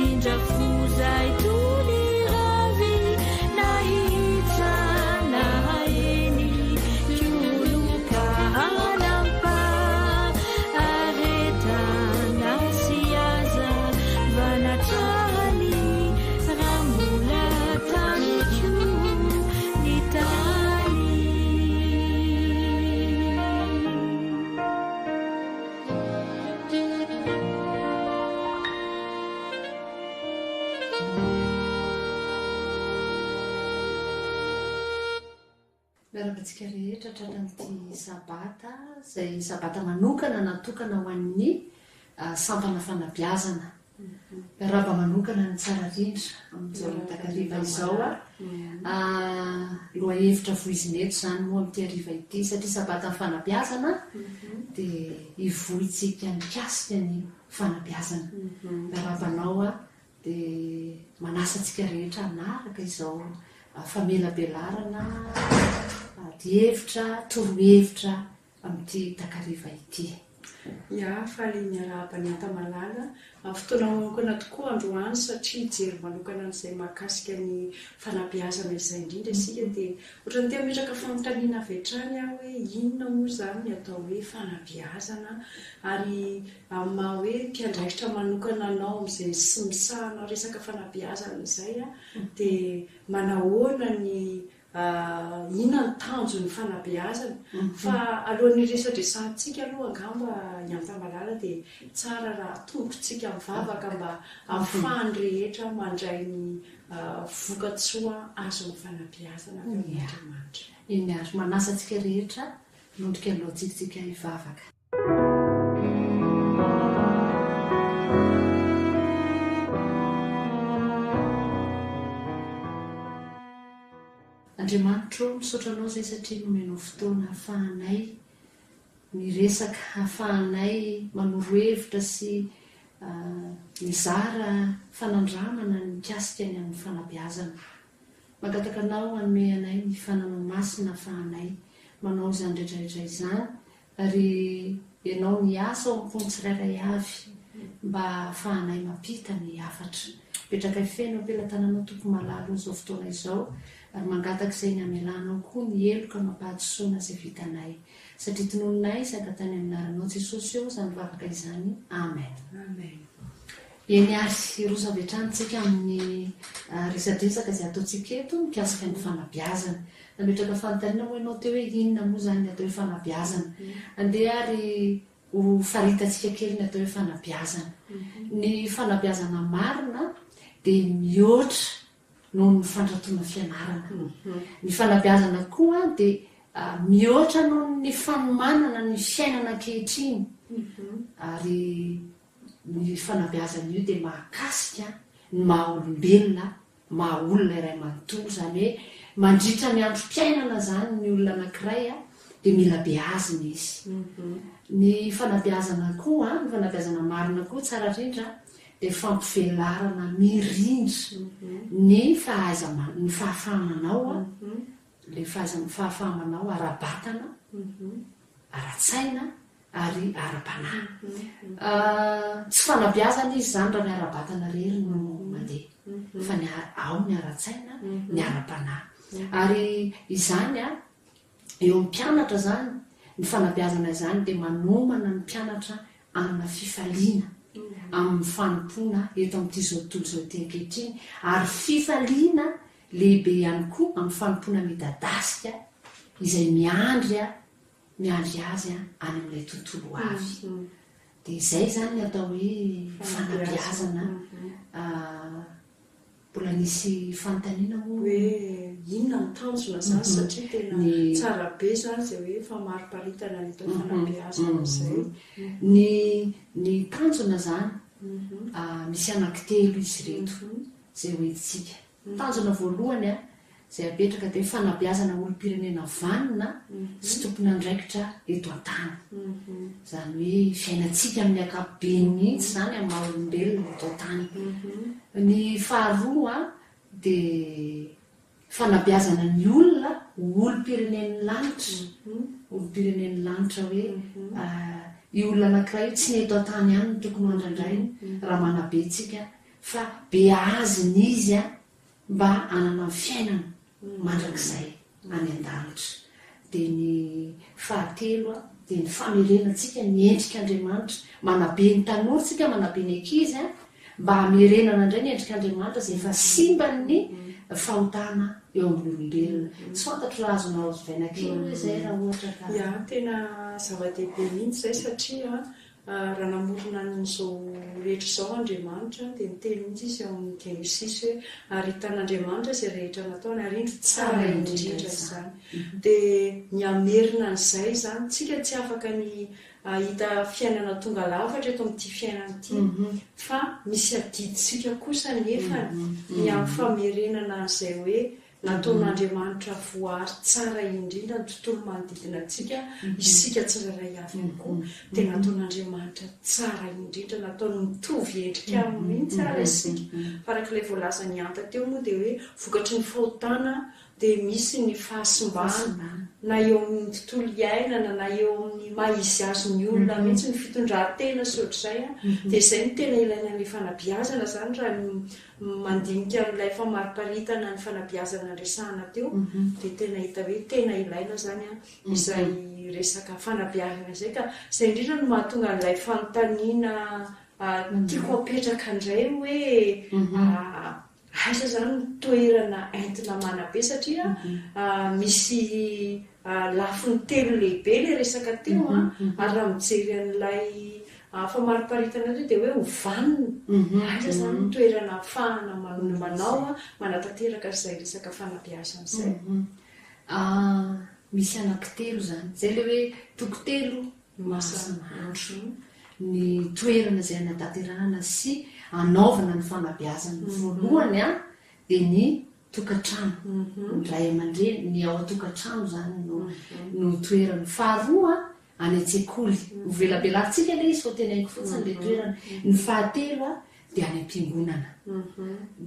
indra fo zay tony ravy na hihitsa na eny koloka hanampa aretana sy aza vanatrahany raha mbola tany koa ny tany. Miarahaba antsika rehetra tratran'ity sabata izay sabata manokana natokana ho an'ny sampana fanabeazana. Miarahaba manokana ny tsara rindra amin'izao takariva izao. Lohahevitra voizina eto izany moa amin'ity hariva ity satria sabatan'ny fanabeazana dia hivohintsika mikasika ny fanabeazana. Miarahaba anao aho dia manasa antsika rehetra hanaraka izao famelabelarana adihevitra, torohevitra amin'ity takariva ity. Ya, faly miarahaba an'i Antamalala. Fotoana manokana tokoa androany satria hijery manokana an'izay mahakasika ny fanabeazana izay indrindra isika dia ohatran'ny te hametraka fanontaniana avy hatrany aho hoe inona moa izany ny atao hoe fanabeazana ary amin'ny maha hoe mpiandraikitra manokana anao amin'izay sy misahana resaka fanabeazana izay dia manahoana ny Inona ny tanjon'ny fanabeazana? Fa alohan'ny hiresadresahantsika aloha angamba i Antamalala dia tsara raha atombontsika mivavaka mba ahafahan'ny rehetra mandray ny vokatsoa azon'ny fanabeazana avy amin'Andriamanitra. Eny ary, manasa antsika rehetra hanondrika ny lohantsika hivavaka. Andriamanitro ô, misaotra Anao izay satria nomenao fotoana ahafahanay miresaka, ahafahanay manoro hevitra sy mizara fanandramana mikasika ny amin'ny fanabeazana. Mangataka Anao hanome anay ny Fananao Masina ahafahanay manao izany rehetra rehetra izany Ary Ianao miasa ao am-pon'ny tsirairay avy mba hahafahanay mampita ny hafatra. Petrakay feno am-pelatananao Tompo malala o izao fotoana izao ary mangataka izay ny hamelanao koa ny heloka amam-pahadisoana izay vitanay. Satria tononinay sy angatahiny amin'ny anaranao Jesosy o izany vavaka izany. Amen. Amen. Eny ary, hiroso avy hatrany tsika amin'ny resadresaka izay ataontsika eto mikasika ny fanabeazana. Nametraka fanontaniana moa ianao teo hoe inona moa izany ny atao hoe fanabeazana. Andeha ary ho faritantsika kely ny atao hoe fanabeazana. Ny fanabeazana marina dia mihoatra noho ny fandratoana fianarana. Ny fanabeazana koa dia mihoatra noho ny fanomanana ny fiainana ankehitriny. Ary ny fanabeazana io dia mahakasika ny maha olombelona maha olona iray manontolo, izany hoe mandritra ny androm-piainana izany ny olona anankiray dia mila beazina izy. Ny fanabeazana koa, ny fanabeazana marina koa tsara indrindra dia fampivelarana mirindra ny fahaiza-, ny fahafaha-manao. Ilay fahaizana, fahafaha-manao ara-batana, ara-tsaina ary ara-panahy. Tsy fanabeazana izy izany raha ny ara-batana irery no mandeha, fa ny ao ny ara-tsaina, ny ara-panahy. Ary izany eo amin'ny mpianatra izany, ny fanabeazana izany dia manomana ny mpianatra hanana fifaliana amin'ny fanompoana eto amin'ity izao tontolo izao ity ankehitriny, ary fifaliana lehibe ihany koa amin'ny fanompoana midadasika izay miandry miandry azy any amin'ilay tontolo ho avy. Dia izay izany ny atao hoe fanabeazana. Mbola nisy fanontaniana moa. Hoe inona ny tanjona izany satria tena tsara be izany izay hoe famariparitana ny atao fanabeazana izay. Ny ny tanjona izany, misy anankitelo izy ireto izay hoentintsika. Tanjona voalohany izay apetraka dia fanabeazana olom-pirenena vanona sy tompon'andraikitra eto an-tany. Izany hoe fiainantsika amin'ny ankapobeny mihitsy izany amin'ny maha olombelona eto an-tany. Ny faharoa dia fanabeazana ny olona ho olom-pirenen'ny lanitra, olom-pirenen'ny lanitra hoe io olona anankiray io tsy ny eto an-tany ihany no tokony ho andrandrainy raha manabe antsika fa beazina izy mba hanana ny fiainana mandrakizay any an-danitra. Dia ny fahatelo dia ny famerenantsika ny endrik'Andriamanitra, manabe ny tanora isika, manabe ny ankizy mba hamerenana indray ny endrik'Andriamanitra izay efa simban'ny fahotana eo amin'ny olombelona. Tsy fantatro raha azonao azavaina kely hoe izay raha ohatra ka. Ya, tena zava-dehibe mihitsy izay satria Raha namorona an'izao rehetra izao Andriamanitra, dia niteny mihitsy Izy ao amin'ny Genesisy hoe, Ary hitan'Andriamanitra izay rehetra nataony, ary indro tsara indrindra izany. Dia ny hamerina an'izay izany, tsika tsy afaka ny hahita fiainana tonga lafatra eto amin'ity fiainana ity, fa misy adidintsika kosa anefany ny amin'ny famerenana an'izay hoe Nataon'Andriamanitra voary tsara indrindra ny tontolo manodidina antsika, isika tsirairay avy ihany koa dia nataon'Andriamanitra tsara indrindra, nataony mitovy endrika aminy mihitsy ary isika. Fa araka ilay voalazan'i Hanta teo moa dia hoe vokatry ny fahotana dia misy ny fahasimbana na eo amin'ny tontolo iainana na eo amin'ny maha izy azy ny olona mihitsy, ny fitondran-tena sy ohatr'izay dia izay no tena ilaina ny fanabeazana izany raha ny Mandinika an'ilay famariparitana ny fanabeazana niresahana teo dia tena hita hoe tena ilaina izany izay resaka fanabeazana izay ka izay indrindra no mahatonga an'ilay fanontaniana tiako apetraka indray hoe aiza izany ny toerana entina manabe satria misy lafiny telo lehibe ilay resaka teo ary raha mijery an'ilay Famariparitana indray dia hoe ho vanona. Aiza izany ny toerana ahafahana manao, manatanteraka izay resaka fanabeazana izay? Misy anankitelo izany. Izay ilay hoe toko telo no maha-mahandro ny toerana izay anatanterahana sy anaovana ny fanabeazana. Voalohany dia ny tokantrano. Ny ray aman-dreny, ny ao an-tokantrano izany no no toerana. Faharoa, any an-tsekoly. Hovelabelarintsika ilay izy fa teneniko fotsiny ilay toerana. Ny fahatelo dia any am-piangonana.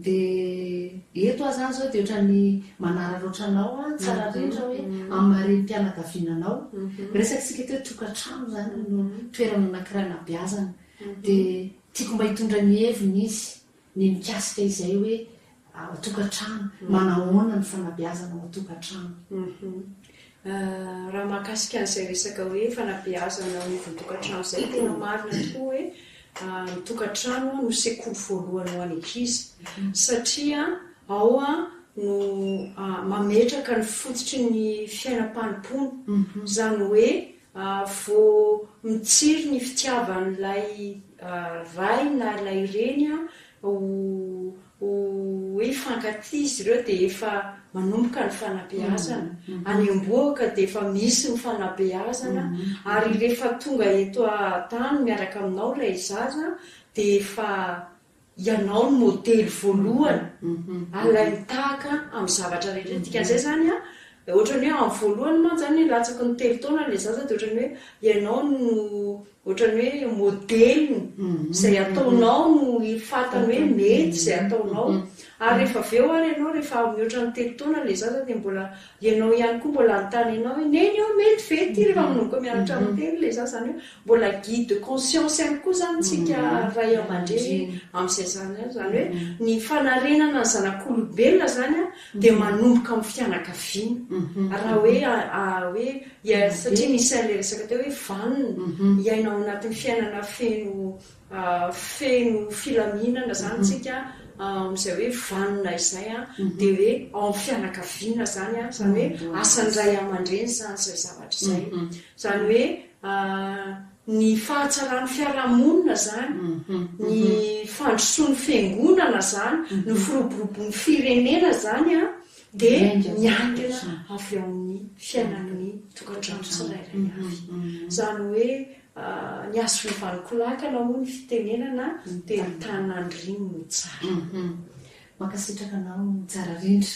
Dia eto aho izany izao dia ohatran'ny manararaotra anao aho, tsara indrindra hoe amin'ny maha renim-pianakaviana anao. Miresaka isika teo hoe tokantrano izany no toerana anankiray anabeazana. Dia tiako mba hitondra ny heviny izy ny mikasika izay hoe ao an-tokantrano, manahoana ny fanabeazana ao an-tokantrano. Raha mahakasika an'izay resaka hoe fanabeazana ao anivon'ny tokantrano izay, tena marina tokoa hoe ny tokantrano no sekoly voalohany ho an'ny ankizy satria ao no mametraka ny fototry ny fiainam-panompoana, izany hoe Vao mitsiry ny fitiavan'ilay ray na ilay reny ho hoe hifankatia izy ireo dia efa manomboka ny fanabeazana. Any am-bohoka dia efa misy ny fanabeazana ary rehefa tonga eto an-tany miaraka aminao ilay zaza dia efa ianao no modely voalohany alainy tahaka amin'ny zavatra rehetra. Dikan'izay izany an, ohatran'ny hoe amin'ny voalohany mantsy izany latsaky ny telo taona ilay zaza dia ohatran'ny hoe ianao no. Ohatran'ny hoe modeliny, izay ataonao no fantany hoe mety izay ataonao. Ary rehefa avy eo ary ianao rehefa mihoatra ny telo taona ilay zaza dia mbola ianao ihany koa mbola hanontany anao hoe neny ô mety ve ity rehefa manomboka mianatra miteny ilay zaza izany hoe mbola guide de conscience ihany koa izany tsika ray aman-dreny amin'izay zany izany hoe ny fanarenana ny zanak'olombelona izany dia manomboka amin'ny fianakaviana. Raha hoe hoe satria nisy an'ilay resaka teo hoe vanona hiaina ao anatin'ny fiainana feno feno filaminana izany tsika amin'izay hoe vanona izay dia hoe ao amin'ny fianakaviana izany, izany hoe asan'ny ray aman-dreny izany izay zavatra izay. Izany hoe Ny fahatsaran'ny fiarahamonina izany, ny fandrosoan'ny fiangonana izany, ny firoborobon'ny firenena izany dia miankina avy ao amin'ny fiainan'ny tokantrano tsirairay avy. Izany hoe ny hazo fivanon-kolakana hoy ny fitenenana dia ny tany nandriany no tsara. Mankasitraka anao tsara rindra.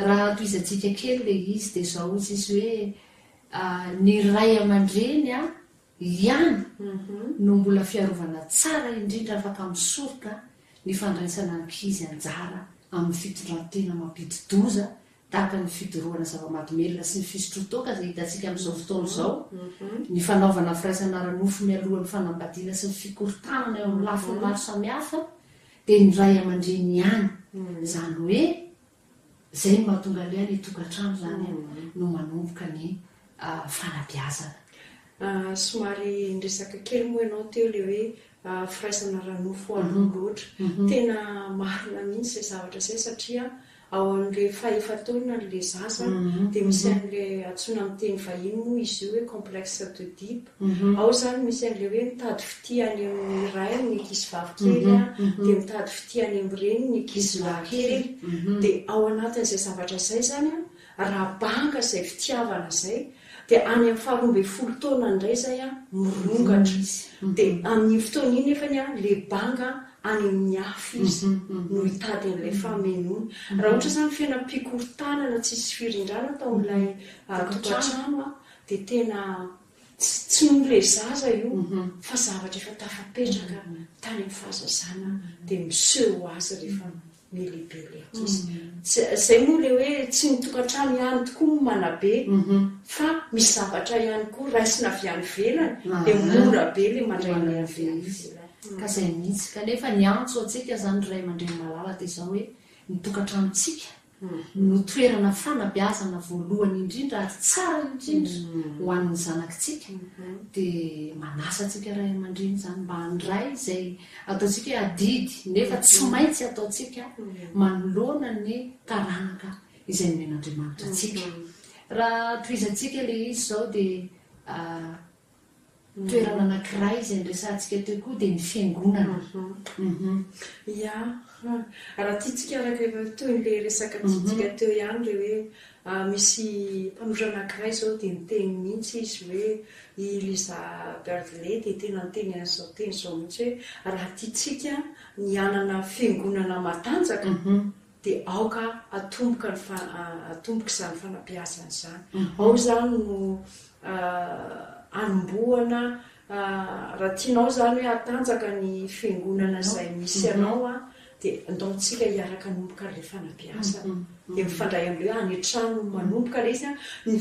Raha tohizantsika kely ilay izy dia izao hozy izy hoe Ny ray aman-dreny ihany no mbola fiarovana tsara indrindra afaka misoroka ny fandraisana ankizy anjara amin'ny fitondran-tena mampidi-doza tahaka ny fidorohana zava-mahadomelina sy ny fisotroan-toaka izay hitantsika amin'izao fotoana izao, ny fanaovana firaisana ara-nofo mialohan'ny fanambadiana sy ny fikorontanana eo amin'ny lafiny maro samihafa dia ny ray aman-dreny ihany. Izany hoe Izay no mahatonga ilay any tokantrano izany no manomboka ny fanabeazana. Somary niresaka kely moa ianao teo ilay hoe firaisana ara-nofo aloha loatra. Tena marina mihitsy izay zavatra izay satria ao amin'ilay fahefa-taona ilay zaza dia misy an'ilay antsoina amin'ny teny vahiny moa izy io hoe complexe d'Oedipe. Ao izany misy an'ilay hoe mitady fitia any amin'ny rainy ny ankizivavy kely dia mitady fitia any amin'ny reniny ny ankizilahy kely. Dia ao anatin'izay zavatra izay izany raha banga izay fitiavana izay dia any amin'ny faharoa ambin'ny folo taona indray izay mirongatra. Dia amin'iny fotoana iny nefany ilay banga any amin'ny hafa izy no hitady an'ilay famenoana. Raha ohatra izany fiainam-pikorontanana tsisy firindrana tao amin'ilay tokantrano dia tena Tsy tsy noho ilay zaza io fa zavatra efa tafapetraka tany amin'ny fahazazana dia miseho ho azy rehefa mihalehibe ilay ankizy. Tsy izay moa ilay hoe tsy ny tokantrano ihany tokoa no manabe fa misy zavatra ihany koa raisina avy any ivelany dia mora be ilay mandray an'ilay avy any ivelany. Ka izay mihitsy. Kanefa ny antso antsika izany ry ray aman-dreny malala dia izao hoe ny tokantranontsika no toerana fanabeazana voalohany indrindra ary tsara indrindra ho an'ny zanakitsika dia manasa antsika ray aman-dreny izany mba handray izay ataontsika hoe adidy nefa tsy maintsy ataontsika manoloana ny taranaka izay nomen'Andriamanitra antsika. Raha tohizantsika ilay izy izao dia Toerana anankiray izay niresahantsika teo koa dia ny fiangonana. Ya, raha tiantsika araka efa tohin'ilay resaka tiantsika teo ihany ilay hoe misy mpanoratra anankiray izao dia niteny mihitsy izy hoe i Lisa Berdley dia tena niteny an'izao teny izao mihitsy hoe raha tiantsika ny hanana fiangonana matanjaka dia aoka atomboka ny atomboka izany fanabeazana izany. Ao izany no anombohana raha tianao izany hoe hatanjaka ny fiangonana izay misy anao dia andao tsika hiaraka hanomboka an'ilay fanabeazana. Dia mifandray amin'ilay hoe any an-trano no manomboka ilay izy. Ny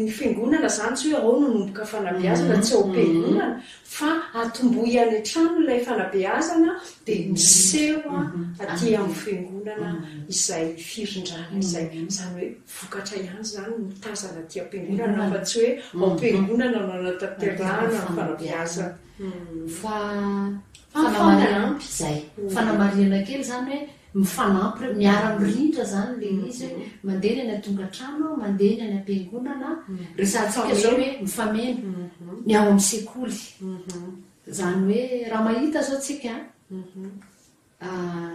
ny fiangonana izany tsy hoe ao no hanomboka fanabeazana, tsy ao am-piangonana fa atombohy any an-trano ilay fanabeazana dia miseho aty amin'ny fiangonana izay firindrana izay. Izany hoe vokatra ihany izany no tazana aty am-piangonana fa tsy hoe ao am-piangonana no anatanterahana ny fanabeazana. Fa fanamarihana, izay, fanamarihana kely izany hoe mifanampy ireo, miara-mirindra izany ilay izy hoe mandeha ny any an-tokantrano, mandeha ny any am-piangonana, resahantsika izao hoe mifameno, ny ao amin'ny sekoly. Izany hoe raha mahita izao tsika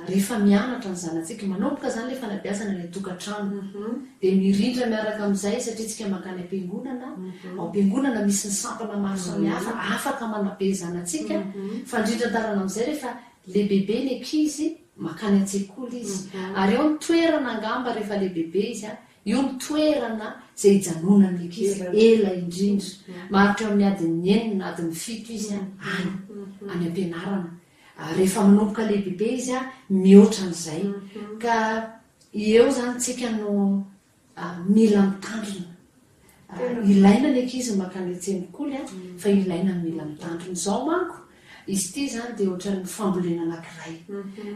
rehefa mianatra ny zanatsika, manomboka izany ilay fanabeazana any an-tokantrano, dia mirindra miaraka amin'izay satria tsika mankany am-piangonana, ao am-piangonana misy ny sampana maro samihafa afaka manabe zanatsika, fa indrindra an-dalana amin'izay rehefa lehibebe ny ankizy, Mankany an-tsekoly izy. Ary eo ny toerana angamba rehefa lehibebe izy an, io ny toerana izay hijanonan'ny ankizy ela indrindra. Maharitra eo amin'ny adin'ny enina, adin'ny fito izy an, any, any am-pianarana. Rehefa manomboka lehibebe izy an, mihoatra an'izay. Ka eo izany tsika no Mila mitandrina. Ilaina ny ankizy mankany an-tsekoly fa ilaina ny mila mitandrina. Izao manko, izy ity izany dia ohatran'ny fambolena anankiray.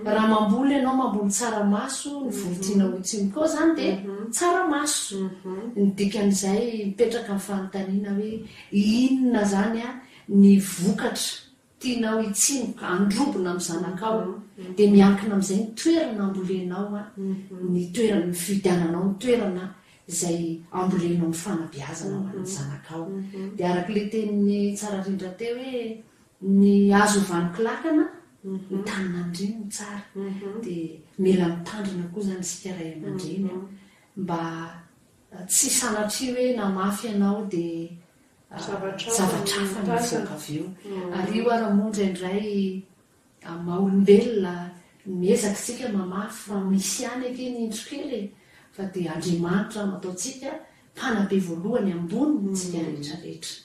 Raha mamboly ianao, mamboly tsaramaso, ny voly tianao ho tsimoka ao izany dia tsaramaso. Ny dikan'izay, mipetraka ny fanontaniana hoe inona izany ny vokatra tianao hitsimoka, handrobona amin'ny zanakao, dia miankina amin'izay ny toerana ambolenao, ny toerana, ny fividiananao ny toerana izay ambolenao ny fanabeazana ho an'ny zanakao. Dia araka ilay tenin'i Tsararindra teo hoe ny azo ovanon-kilakana, ny tanin'andreny no tsara. Dia mila mitandrina koa izany isika ray aman-dreny mba tsy sanatria hoe namafy ianao dia zavatra hafa no mivoaka avy eo. Ary io ara moa indraindray amin'ny maha olombelona miezaka isika mamafy fa misy ihany ange ny indro kely e! Fa dia Andriamanitra no ataontsika mpanabe voalohany amboniny tsika rehetra rehetra.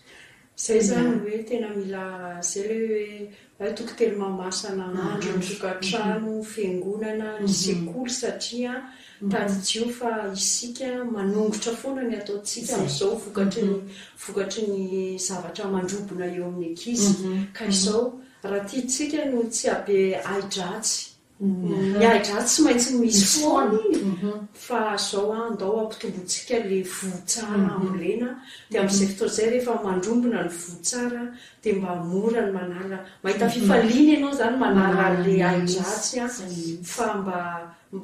Zay zany hoe tena mila zay le hoe hoe tokotelo mamasana andro ny tokantrano, fiangonana, ny sekoly satria tadidio fa isika manongotra foana ny ataontsika amin'izao vokatry ny vokatry ny zavatra mandrobona eo amin'ny ankizy ka izao raha tiantsika no tsy habe ahi-dratsy Ny ahi-dratsy tsy maintsy misy foana iny fa zao an, andao ampitombointsika le voa tsara ambolena dia amin'izay fotoana izay rehefa mandrombona ny voa tsara dia mba mora ny manala, mahita fifaliana ianao izany manala an'le ahi-dratsy an, fa mba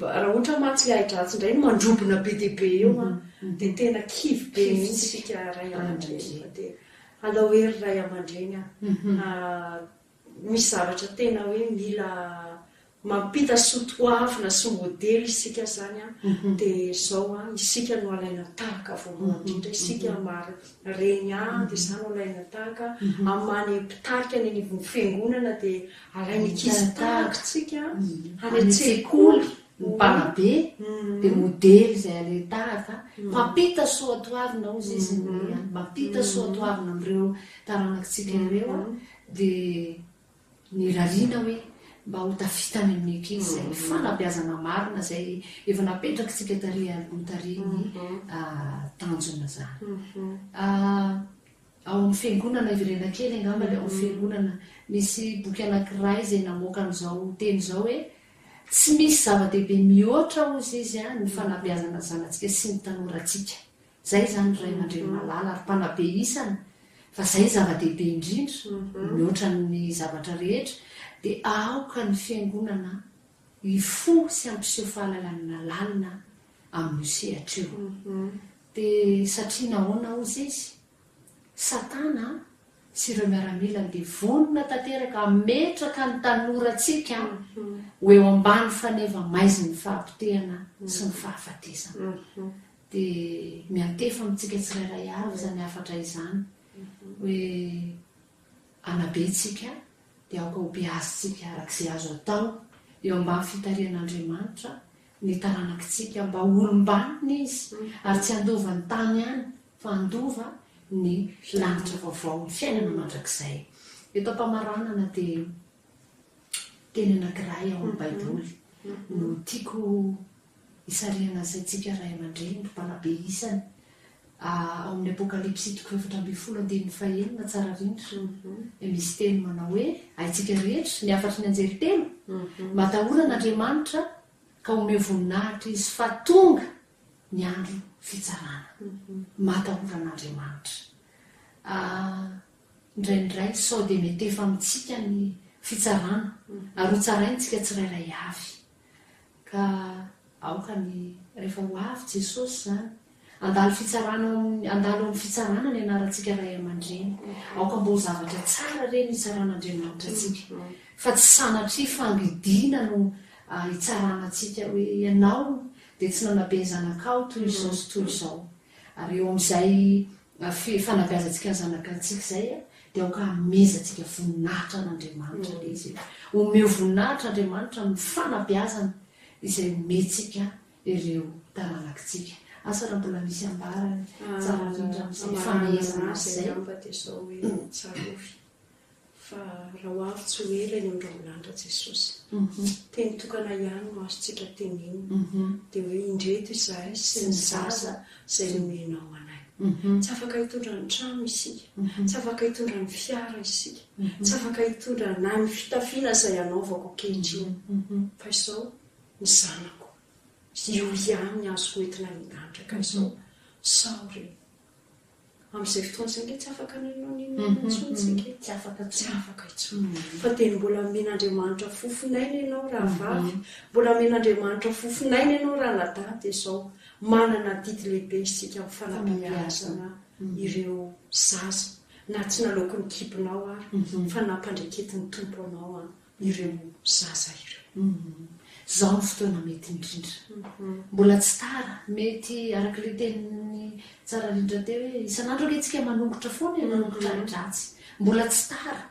raha ohatra mantsy le ahi-dratsy indray no mandrobona be dia be eo an, dia tena kivy be mihitsy isika ray aman-dreny fa dia alao hery ray aman-dreny an. Misy zavatra tena hoe mila mampita soa toavina sy modely isika zany an, dia zao an, isika no alaina tahaka voalohany indrindra, isika maha reny ahy dia za no alaina tahaka, amin'ny maha ny mpitarika any anivon'ny fiangonana dia alain'ny ankizy tahaka tsika, any an-tsekoly, ny mpanabe dia modely izay alain-tahaka, mpampita soa toavina hozy izy ny mampita soa toavina amin'ireo taranakitsika ireo an, Dia nirariana hoe mba ho tafita any amin'ny ankizy izay fanabeazana marina izay efa napetrakitsika tary aloha tary ny tanjona izany. Ao amin'ny fiangonana, hiverena kely angamba ilay ao amin'ny fiangonana, misy boky anankiray izay namoaka an'izao teny izao hoe, Tsy misy zava-dehibe mihoatra, hozy izy, ny fanabeazana ny zanatsika sy ny tanorantsika. Zay izany ry ray aman-dreny malala ary mpanabe isany fa zay zava-dehibe indrindra mihoatra ny zavatra rehetra dia aoka ny fiangonana hifoha sy hampiseho fahalalana lalina amin'io sehatra io. Dia satria nahoana hozy izy? Satana sy ireo miaramilany dia vonona tanteraka hametraka ny tanorantsika ho eo ambany faneva maizin'ny fahapotehana sy ny fahafatesana. Dia miantefa amintsika tsirairay avy izany hafatra izany hoe hanabe tsika dia aoka ho beazintsika araka izay azo atao eo ambany fitarihan'Andriamanitra ny taranakitsika mba ho olom-banona izy ary tsy handova ny tany ihany fa handova ny lanitra vaovao, ny fiainana mandrakizay. Eto am-pamaranana dia teny anankiray ao amin'ny Baiboly no tiako Isarihana ny saintsika ray aman-dreny, ry mpanabe isany. Ao amin'ny Apokalypsy toko 14 andininy fahenina, tsara rindra, dia misy teny manao hoe, Haintsika rehetra, ny hafatry ny anjely telo, Matahora an'Andriamanitra ka omeo voninahitra Izy, fa tonga ny andro fitsarana. Matahora an'Andriamanitra. Indraindray sao dia mety efa amintsika ny fitsarana, ary hotsaraintsika tsirairay avy. Ka aoka ny, rehefa ho avy Jesosy izany, handalo fitsarana ao amin'ny, handalo ao amin'ny fitsarana ny anarantsika ray aman-dreny. Aoka mba ho zavatra tsara re no hitsaran'Andriamanitra antsika, fa tsy sanatria fangidiana no hitsarana antsika hoe ianao dia tsy nanabe ny zanakao toy izao sy toy izao. Ary eo amin'izay fanabeazantsika ny zanakantsika izay dia. Dia aoka hamezantsika voninahitra an'Andriamanitra ilay izy e. Omeo voninahitra Andriamanitra amin'ny fanabeazana izay omentsika ireo taranakitsika. Asa raha mbola misy ambarany tsara indrindra amin'izay famehezana azy izay. Angamba dia izao hoe tsarovy fa raha ho avy tsy ho ela eny amin'ny rahon'lanitra Jesosy. Teny tokana ihany no azontsika tenenina dia hoe indreto izahay sy ny zaza izay nomenao anay. Tsy afaka hitondra ny trano isika, tsy afaka hitondra ny fiara isika, tsy afaka hitondra na ny fitafiana izay anaovako ankehitriny fa izao ny zanako. Io ihany ny azoko entina any an-danitra ka izao sao re. Amin'izay fotoana izay ange tsy afaka n'inona n'inona intsony isika e. Tsy afaka Tsy afaka intsony. Fa dia mbola omen'Andriamanitra fofon'aina ianao rahavavy, mbola omen'Andriamanitra fofon'aina ianao ranadahy dia izao, manana adidy lehibe isika amin'ny fanabeazana ireo zaza na tsy naloaky ny kibonao ary fa nampandreketin'ny Tompo anao an. ireo zaza ireo. Izao no fotoana mety indrindra. Mbola tsy tara, mety araka ilay tenin'i Tsararindra teo hoe isan'andro ange tsika manongotra foana e, manongotra ahi-dratsy. Mbola tsy tara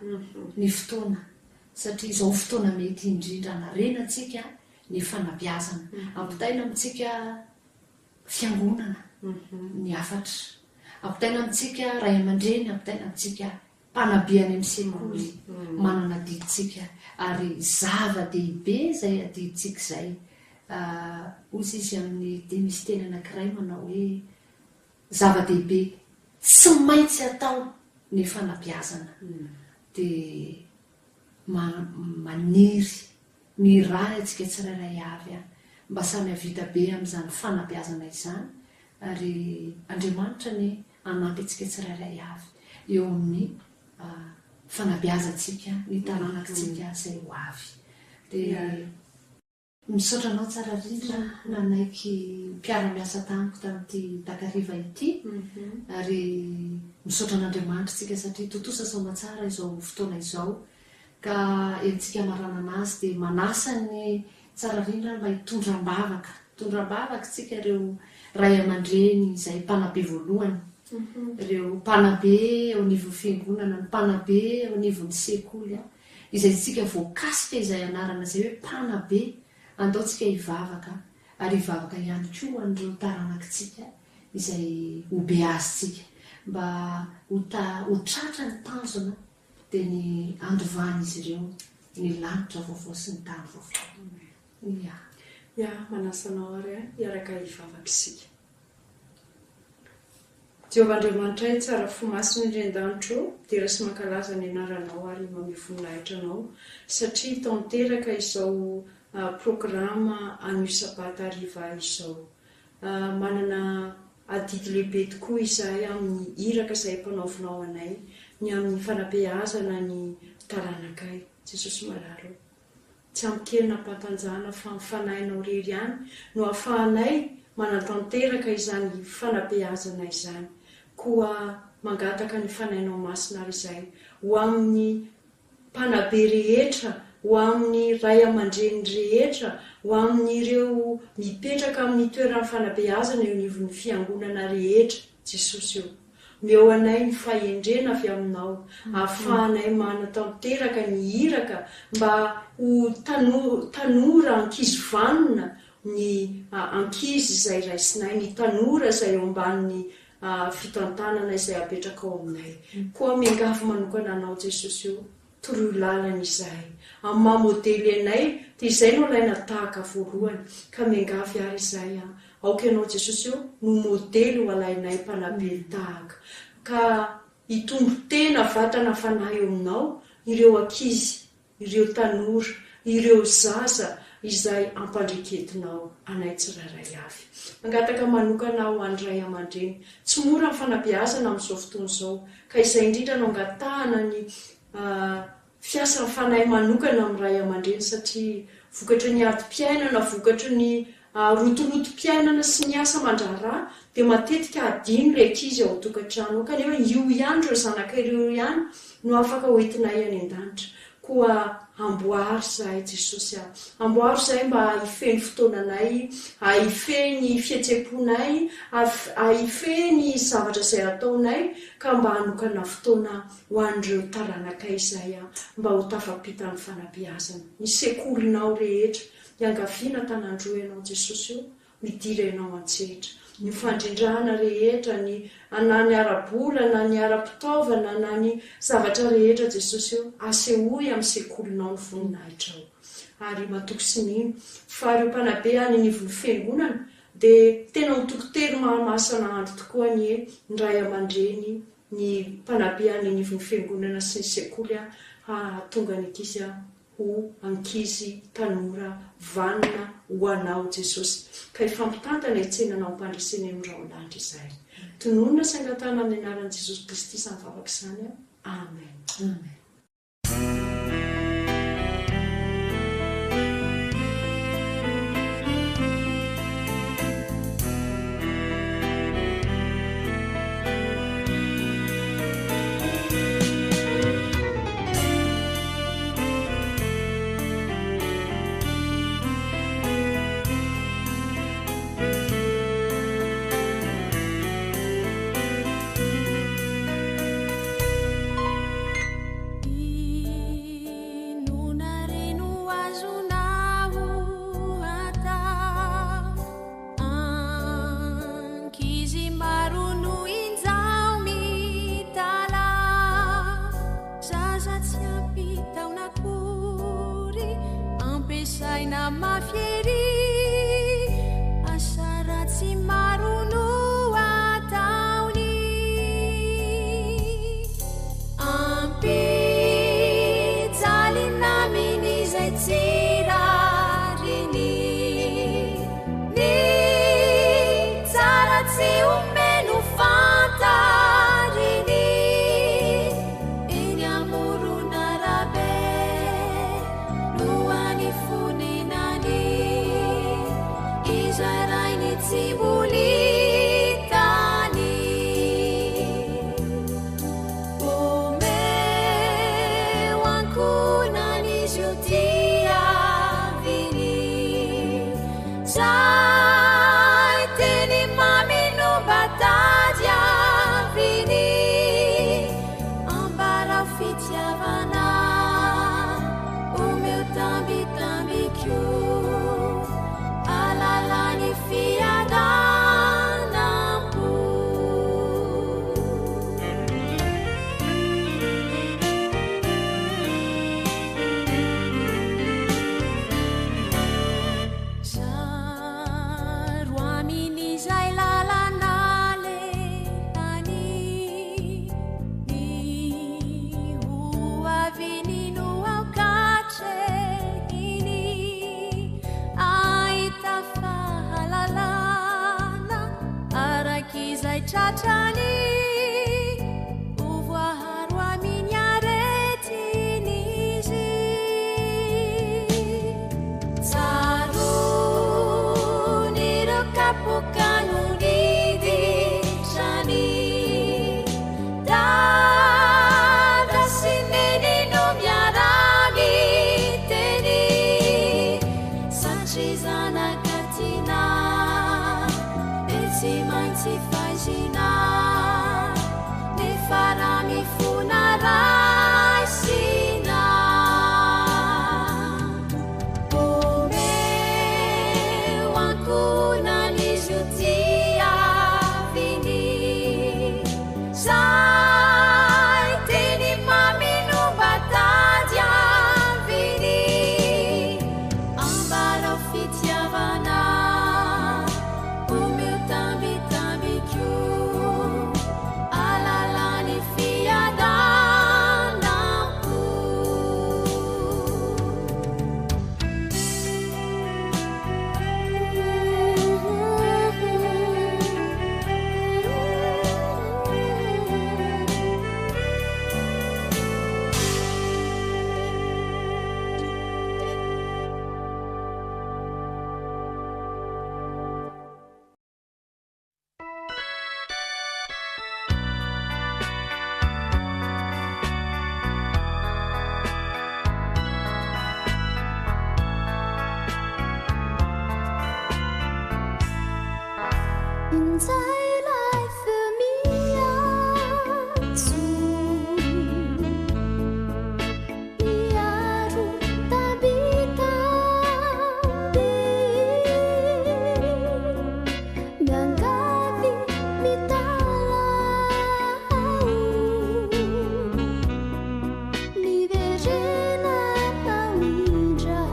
ny fotoana satria izao fotoana mety indrindra hanarenantsika ny fanabeazana. Ampitaina amintsika fiangonana ny hafatra. Ampitaina amintsika ray aman-dreny, ampitaina amintsika mpanabe any amin'ny sekoly, manana adidintsika ary zava-dehibe izay adidintsika izay. Hoy izy amin'ny dia misy teny anankiray manao hoe zava-dehibe tsy maintsy atao ny fanabeazana. Dia maniry mirary antsika tsirairay avy mba samy hahavita be amin'izany fanabeazana izany ary Andriamanitra anie hanampy antsika tsirairay avy eo amin'ny fanabeazantsika ny taranakitsika izay ho avy. Dia misaotra anao tsara rindra nanaiky mpiara-miasa tamiko tamin'ity takariva ity ary misaotra an'Andriamanitra isika satria tontosa soamatsara izao fotoana izao ka entintsika hamaranana azy dia manasa ny tsara rindra mba hitondra am-bavaka, hitondra am-bavaka isika ireo ray aman-dreny izay mpanabe voalohany, ireo mpanabe eo anivon'ny fiangonana, ny mpanabe eo anivon'ny sekoly, izay isika voakasika izay anarana izay hoe mpanabe, andao tsika hivavaka ary hivavaka ihany koa ho an'ireo taranakitsika izay hobeazintsika mba ho ta ho tratra ny tanjona dia ny handovan'izy ireo ny lanitra vaovao sy ny tany vaovao. Ya. Ya, manasa anao ary aho hiaraka hivavaka isika. Jehovah Andriamanitray tsara fo masina indrindra an-danitra ô, midera sy mankalaza ny anaranao ary mamehy voninahitra anao satria tanteraka izao programa anio sabata hariva izao. Manana adidy lehibe tokoa izahay amin'ny iraka izay ampanaovinao anay, ny amin'ny fanabeazana ny taranakay. Jesosy malala ô. Tsy amin-kery na am-pahatanjahana fa amin'ny Fanahinao irery ihany no ahafahanay manatanteraka izany fanabeazana izany. Koa mangataka ny Fanahinao Masina ary izahay ho amin'ny mpanabe rehetra, ho amin'ny ray aman-dreny rehetra, ho amin'ireo mipetraka amin'ny toeran'ny fanabeazana eo anivon'ny fiangonana rehetra, Jesosy ô. Omeo anay ny fahendrena avy Aminao, ahafahanay manatanteraka ny iraka mba ho tanora ankizy vanona ny ankizy izay raisinay, ny tanora izay eo ambanin'ny fitantanana izay apetrakao aminay. Koa miangavy manokana Anao Jesosy o, toroy lalana izahay. Amin'ny maha modely anay dia izay no alaina tahaka voalohany, ka miangavy ary izahay an, aoka Ianao Jesosy o no modely ho alainay mpanabe tahaka, ka hitombo tena vatana fanahy eo Aminao ireo ankizy ireo tanora, ireo zaza izay ampandreketinao anay tsirairay avy. Mangataka manokana aho ho an'ny ray aman-dreny. Tsy mora ny fanabeazana amin'izao fotoana izao, ka izay indrindra no angatahana ny fiasan'ny fanahy manokana amin'ny ray aman-dreny satria vokatry ny adim-piainana, vokatry ny rotorotom-piainana sy ny asa aman-draharaha dia matetika adino ilay ankizy ao an-tokantrano ao kanefa io ihany ireo zanaka ireo ihany no afaka ho entinay any an-danitra. Koa Amboary izahay Jesosy a! Amboary izahay mba hifehy ny fotoananay, hifehy ny fihetsem-ponay, hifehy ny zavatra izay ataonay ka mba hanokana fotoana ho an'ireo taranakay izahay mba ho tafapita ny fanabeazana. Ny sekolinao rehetra, iangaviana tanan-droa Ianao Jesosy o! Midira ianao an-tsehatra. Ny fandrindrana rehetra, ny na ny ara-bola na ny ara-pitaovana na ny zavatra rehetra Jesosy ô, asehoy amin'ny sekolinao ny voninahitrao. Ary matoky sy mino fa ireo mpanabe any anivon'ny fiangonana dia tena ho tokotelo mahamasana andro tokoa anie ny ray aman-dreny, ny mpanabe any anivon'ny fiangonana sy ny sekoly hahatonga ny ankizy ho ankizy tanora vanona ho Anao Jesosy ka hifampitantana hitsenanao am-pandresena eo amin'ny rahon-danitra izahay. Tononina sy angatahana amin'ny anaran'i Jesosy Kristy izany vavaka izany aho. Amen. Amen. Inona re no azonao atao? Ankizy maro no injao mitalaho, zaza tsy ampy taona akory, ampiasaina mafy ery, asa ratsy maro no ataony. Ampijalina amin'izay tsy rariny. Ny tsara tsy omeny ho fantariny. Eny amoron'arabe no any fonenany. Izay rainy tsy mbola hitany. Omeo ankohonany izy io tiaviny. Zay teny mamy no mba tadiaviny. Ambarao fitiavana, omeo tambitamby koa. Alalany fiadanam-po. Zaro amin'izay lalana alehany, ny ho aviny no aoka atrehiny. Ahita fahalalana arak'izay tratrany, ho voaharo amin'ny aretiny izy. Tsaroany ireo kapoka no niditrany, Dada sy Neny no miara-miteny, satria zanaka tiana dia tsy maintsy faizina, nefa raha mifona raisina. Omeo ankohonany izy io tiaviny. Zay teny mamy no mba tadiaviny. Ambarao fitiavana, omeo tambitamby koa. Alalany fiadanam-po. Injay ilay feo miantso, miaro tambitamby, miangavy mitalaho, miverena indray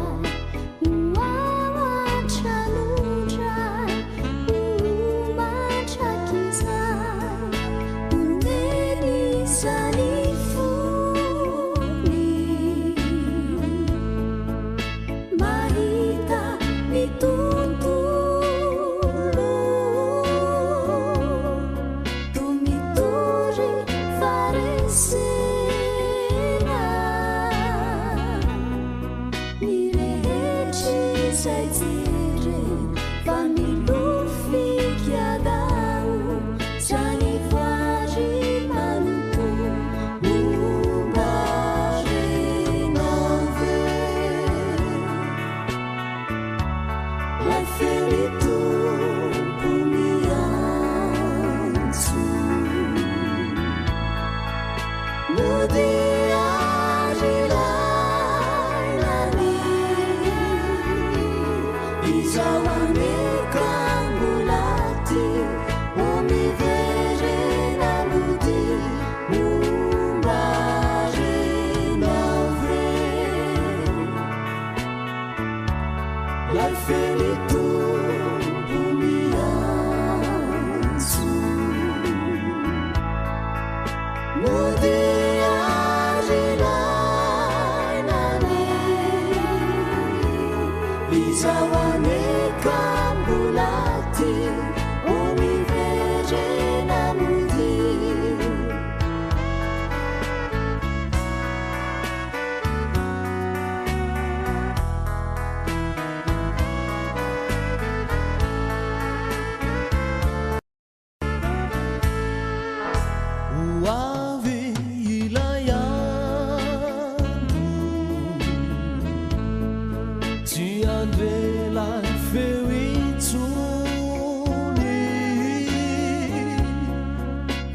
ho ao an-tranondray, ho mandrakizay, omeny izany fony. Mahita ny tontolo toa mitory faharesena, ny rehetra izay jerena fa milofika daholo izany voary manontolo. Momba renao ve ilay feon'ny Tompo miantso? Mody ary lailany, izaho aneka mbola tia, ho miverena mody. Momba renao ve ilay feon'ny Tompo miantso? Mody ary lailany, izaho aneka mbola tia, ho miverena mody. Ho avy ilay andro, tsy handre ilay feo intsony,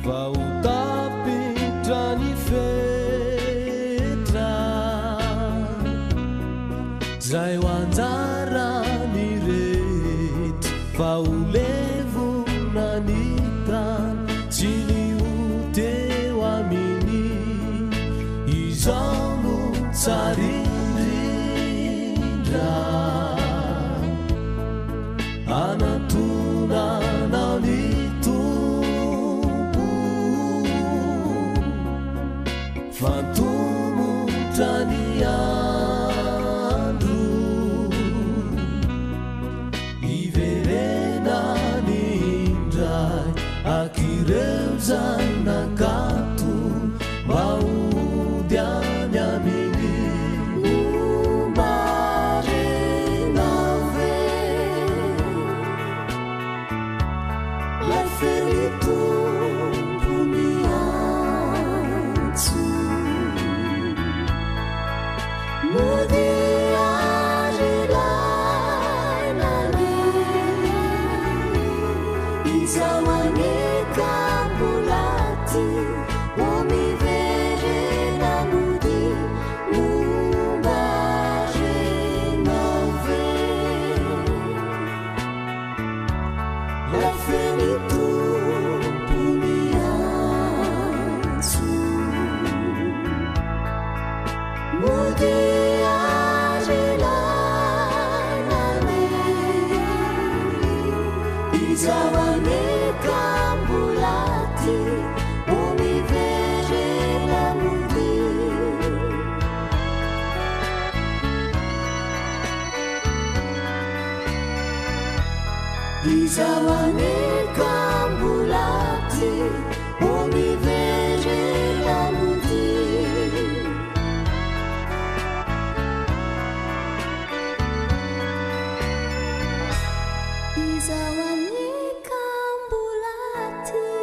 fa ho tapitra ny fetra izay ho anjarany rehetra, fa ho levona ny tany, tsy ny ho teo aminy. Izao no tsara indrindra, anatonanao ny Tompo, fantomotra ny andro iverenany indray akireo zanakato mba hody any aminy. Momba renao ve ilay feon'ny Tompo miantso? Mody ary lailany, izaho aneka mbola tia, ho miverena mody. Momba renao ve ilay feon'ny Tompo miantso? Mody ary lailany, izaho aneka mbola tia, ho miverena mody. Izaho aneka mbola tia, ho miverena mody. Izaho aneka mbola tia.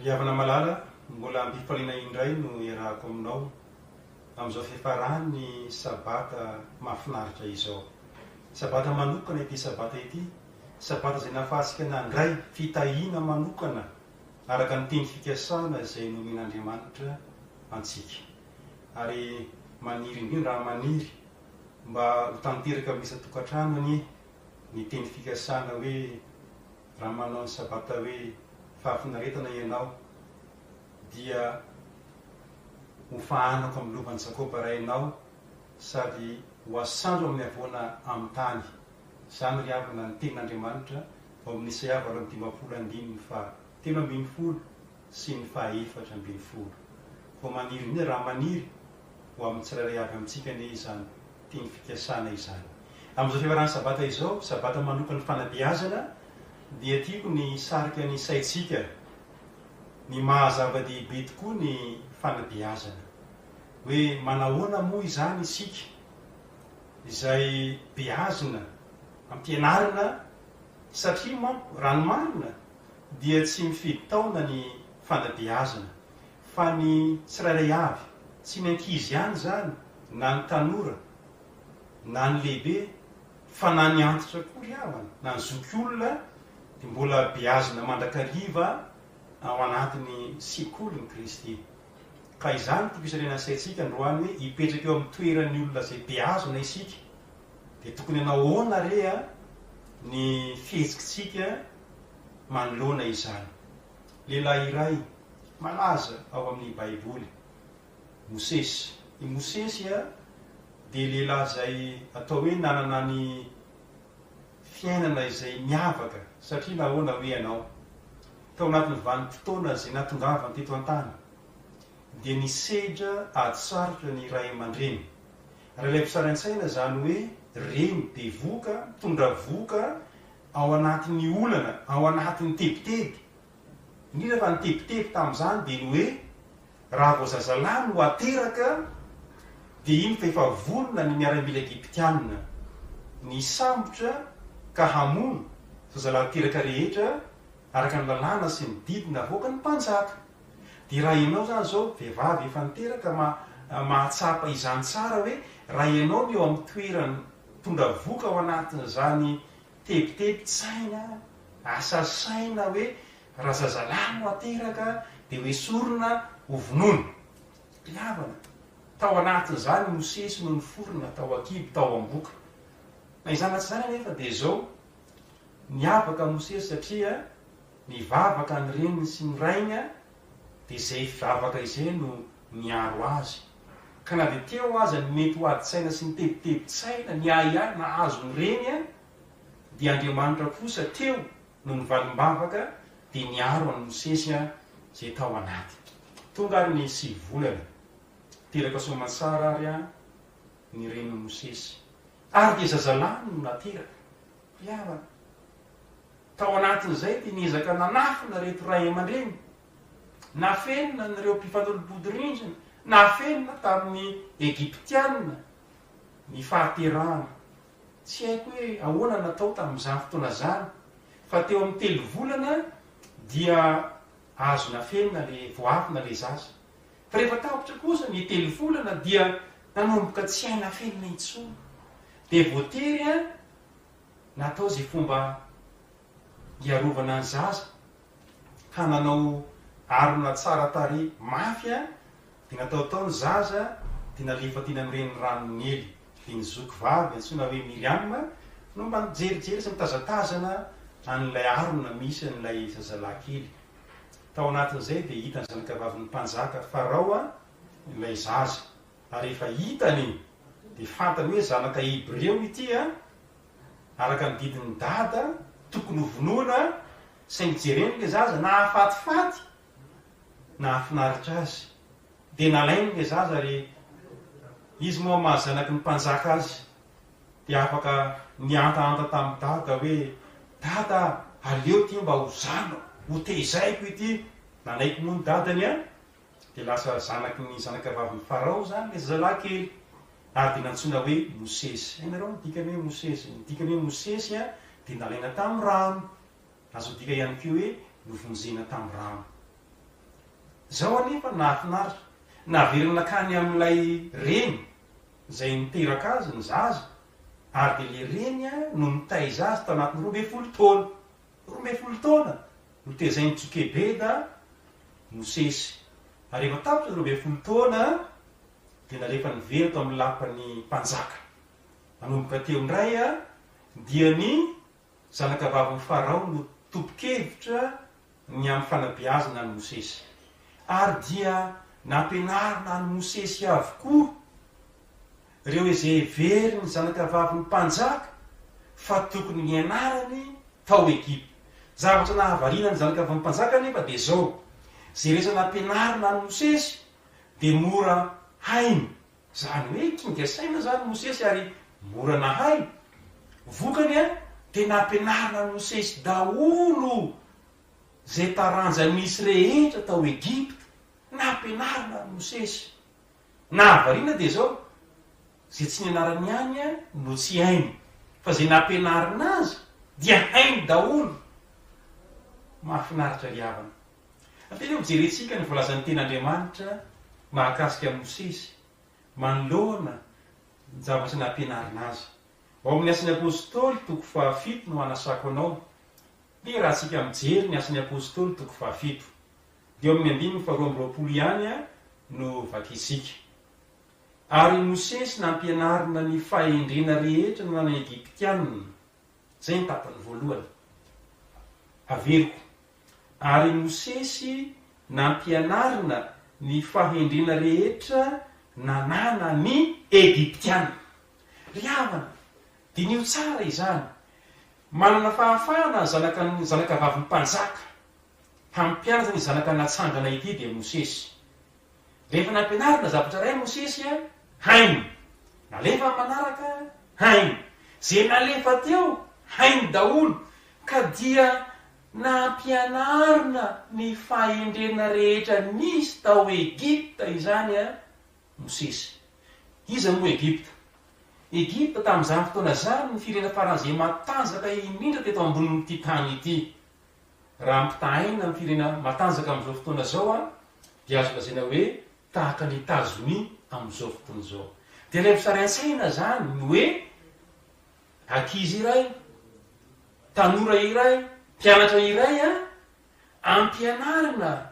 Ry havana malala, mbola am-pifaliana indray no iarahako aminao amin'izao fiafaran'ny Sabata mahafinaritra izao. Sabata manokana ity Sabata ity, Sabata izay nahafahantsika nandray fitahiana manokana araka ny teny fikasana izay nomen'Andriamanitra antsika. Ary maniry indrindra raha maniry mba ho tanteraka amin'ny isan-tokantrano anie ny teny fikasana hoe Raha manao ny Sabata hoe fahafinaretana ianao, dia ho fahanako amin'ny lovan'i Jakoba rainao sady ho asandro amin'ny havoana amin'ny tany. Izany ry havana ny tenin'Andriamanitra ao amin'ny Isaia 58 andininy faha 13 sy ny faha 14. Koa maniry indrindra raha maniry ho amin'ny tsirairay avy amintsika anie izany teny fikasana izany. Amin'izao fiafaran'ny Sabata izao, Sabata manokan'ny fanabeazana, dia tiako ny hisarika ny saintsika ny maha zava-dehibe tokoa ny fanabeazana. Hoe manahoana moa izany isika izay beazina, ampianarina, satria manko raha ny marina dia tsy mifidy taona ny fanabeazana fa ny tsirairay avy, tsy ny ankizy ihany izany na ny tanora na ny lehibe fa na ny antitra koa ry havana, na ny zokiolona dia mbola beazina mandrakariva ao anatin'ny sekolin'i Kristy. Ka izany tiako hisarihana ny saintsika androany hoe hipetraka eo amin'ny toeran'ny olona izay beazina isika dia tokony hanao ahoana re ny fihetsikitsika manoloana izany. Lehilahy iray malaza ao amin'ny Baiboly, Mosesy. I Mosesy dia lehilahy izay atao hoe nanana ny fiainana izay miavaka, satria nahoana hoy ianao? Tao anatin'ny vanim-potoana izay nahatongavany teto an-tany, dia nisedra ady sarotra ny ray aman-dreny. Raha ilay mpisary an-tsaina izany hoe reny bevohoka, mitondra vohoka ao anatin'ny olana, ao anatin'ny tebiteby, indrindra fa ny tebiteby tamin'izany dia ny hoe raha vao zazalahy no ateraka dia iny fa efa vonona ny miaramila egyptiana ny hisambotra ka hamono zazalahy teraka rehetra araka ny lalàna sy ny didy navoakan'ny mpanjaka. Dia raha ianao izany izao vehivavy efa niteraka ma mahatsapa izany tsara hoe raha ianao no eo amin'ny toeran'ny mpitondra vohoka ao anatin'izany tebiteby tsaina, asa saina hoe raha zazalahy no ateraka dia ho esorina ho vonoina. Ry havana, tao anatin'izany i Mosesy no niforona tao an-kibo, tao am-boka. Na izany na tsy izany anefa dia izao, niavaka Mosesy satria nivavaka ny reniny sy ny rainy dia izay vavaka izay no niaro azy. Ka na dia teo aza ny mety ho adin-tsaina sy ny tebitebin-tsaina, ny ahiahy nahazo ny reny, dia Andriamanitra kosa teo no nivalim-bavaka dia niaro an'i Mosesy izay tao anaty. Tonga ary ny sivy volana, teraka soamantsara ary ny renin'i Mosesy. Ary dia zazalahy no nateraka. Ry havana, tao anatin'izay dia niezaka nanafina ireto ray aman-dreny Nafenina an'ireo mpifanolo-bodirindrina, nafenina tamin'ny Egyptiana ny fahaterahana. Tsy haiko hoe ahoana natao tamin'izany fotoana izany, fa teo amin'ny telo volana dia azo nafenina ilay, voaafina ilay zaza. Fa rehefa tapitra kosa ny telo volana dia nanomboka tsy hay nafenina intsony. Dia voatery natao izay fomba hiarovana ny zaza ka nanao arona tsara tarehy mafy an, dia natao tao ny zaza dia nalefa teny amin'ny reniranon'i Nely, dia ny zoky vavy antsoina hoe Miriam no mba nijerijery sy nitazatazana an'ilay arona misy an'ilay zazalahy kely. Tao anatin'izay dia hitan'ny zanakavavin'ny mpanjaka Farao ilay zaza, ary rehefa hitany dia fantany hoe zanaka Hebreo ity an, Araka ny didin'i Dada, tokony ho vonoina, saingy jereny ilay zaza, nahafatifaty, nahafinaritra azy. Dia nalainy ilay zaza ary izy moa maha zanaky ny mpanjaka azy dia afaka nihantahanta tamin'i Dada hoe, Dada a, aleo ity mba ho zanako, ho tezaiko ity. Nanaiky moa ny dadany an, dia lasa zanaky ny zanakavavin'i Farao izany ilay zazalahy kely. Ary dia nantsoina hoe Mosesy. Hainareo ny dikany hoe Mosesy? Ny dikany hoe Mosesy dia nalaina tamin'ny rano. Azo adika ihany koa hoe novonjena tamin'ny rano. Izao anefa no nahafinaritra, naverina nankany amin'ilay reny izay niteraka azy ny zaza, ary dia ilay reny no nitaiza azy tao anatin'ny 12 taona. 12 taona notezain'i Jokebeda Mosesy. Ary rehefa tapitra ny 12 taona dia nalefa niverina tao amin'ny lapan'ny mpanjaka. Nanomboka teo indray dia ny zanakavavin'i Farao no tompon-kevitra ny amin'ny fanabeazana an'i Mosesy. Ary dia nampianarina an'i Mosesy avokoa ireo izay heverin'ny zanakavavin'ny mpanjaka fa tokony nianarany tao Egypta. Zavatra nahavariana ny zanakavavin'ny mpanjaka anefa dia izao, izay rehetra nampianarina an'i Mosesy dia mora hainy. Izany hoe kinga saina izany Mosesy ary mora nahay. Vokany dia nampianarina an'i Mosesy daholo izay taranja nisy rehetra tao Egypta. Nampianarina an'i Mosesy. Nahavariana dia izao, izay tsy nianarany ihany no tsy hainy, fa izay nampianarina azy dia hainy daholo. Mahafinaritra ry havana. Andeha aloha hojerentsika ny voalazan'ny Tenin'Andriamanitra mahakasika an'i Mosesy manoloana ny zavatra nampianarina azy. Ao amin'ny Asan'ny Apostoly toko fahafito no hanasako anao. Dia raha tsika mijery ny Asan'ny Apostoly toko fahafito, dia eo amin'ny andininy faharoa amby 20 ihany no vakintsika. Ary i Mosesy nampianarina ny fahendrena rehetra nananan'ny Egyptiana. Izay ny tapany voalohany. Averiko. Ary i Mosesy nampianarina ny fahendrena rehetra nananan'ny Egyptiana. Ry havana, diniho tsara izany. Manana fahafahana ny zanaka ny zanakavavin'ny mpanjaka hampianatra ny zanaka natsangana ity dia Mosesy. Rehefa nampianarina zavatra iray Mosesy, hainy. Nalefa ny manaraka, hainy. Izay nalefa teo, hainy daholo. Ka dia nampianarina ny fahendrena rehetra nisy tao Egypta izany Mosesy. Iza moa Egypta? Egypta tamin'izany fotoana izany ny firenena faran'izay matanjaka indrindra teto ambonin'ity tany ity. Raha ampitahaina amin'ny firenena matanjaka amin'izao fotoana izao dia azo lazaina hoe tahaka an'i Etazonia amin'izao fotoana izao. Dia alaivo sary an-tsaina izany ny hoe ankizy iray, tanora iray, mpianatra iray ampianarina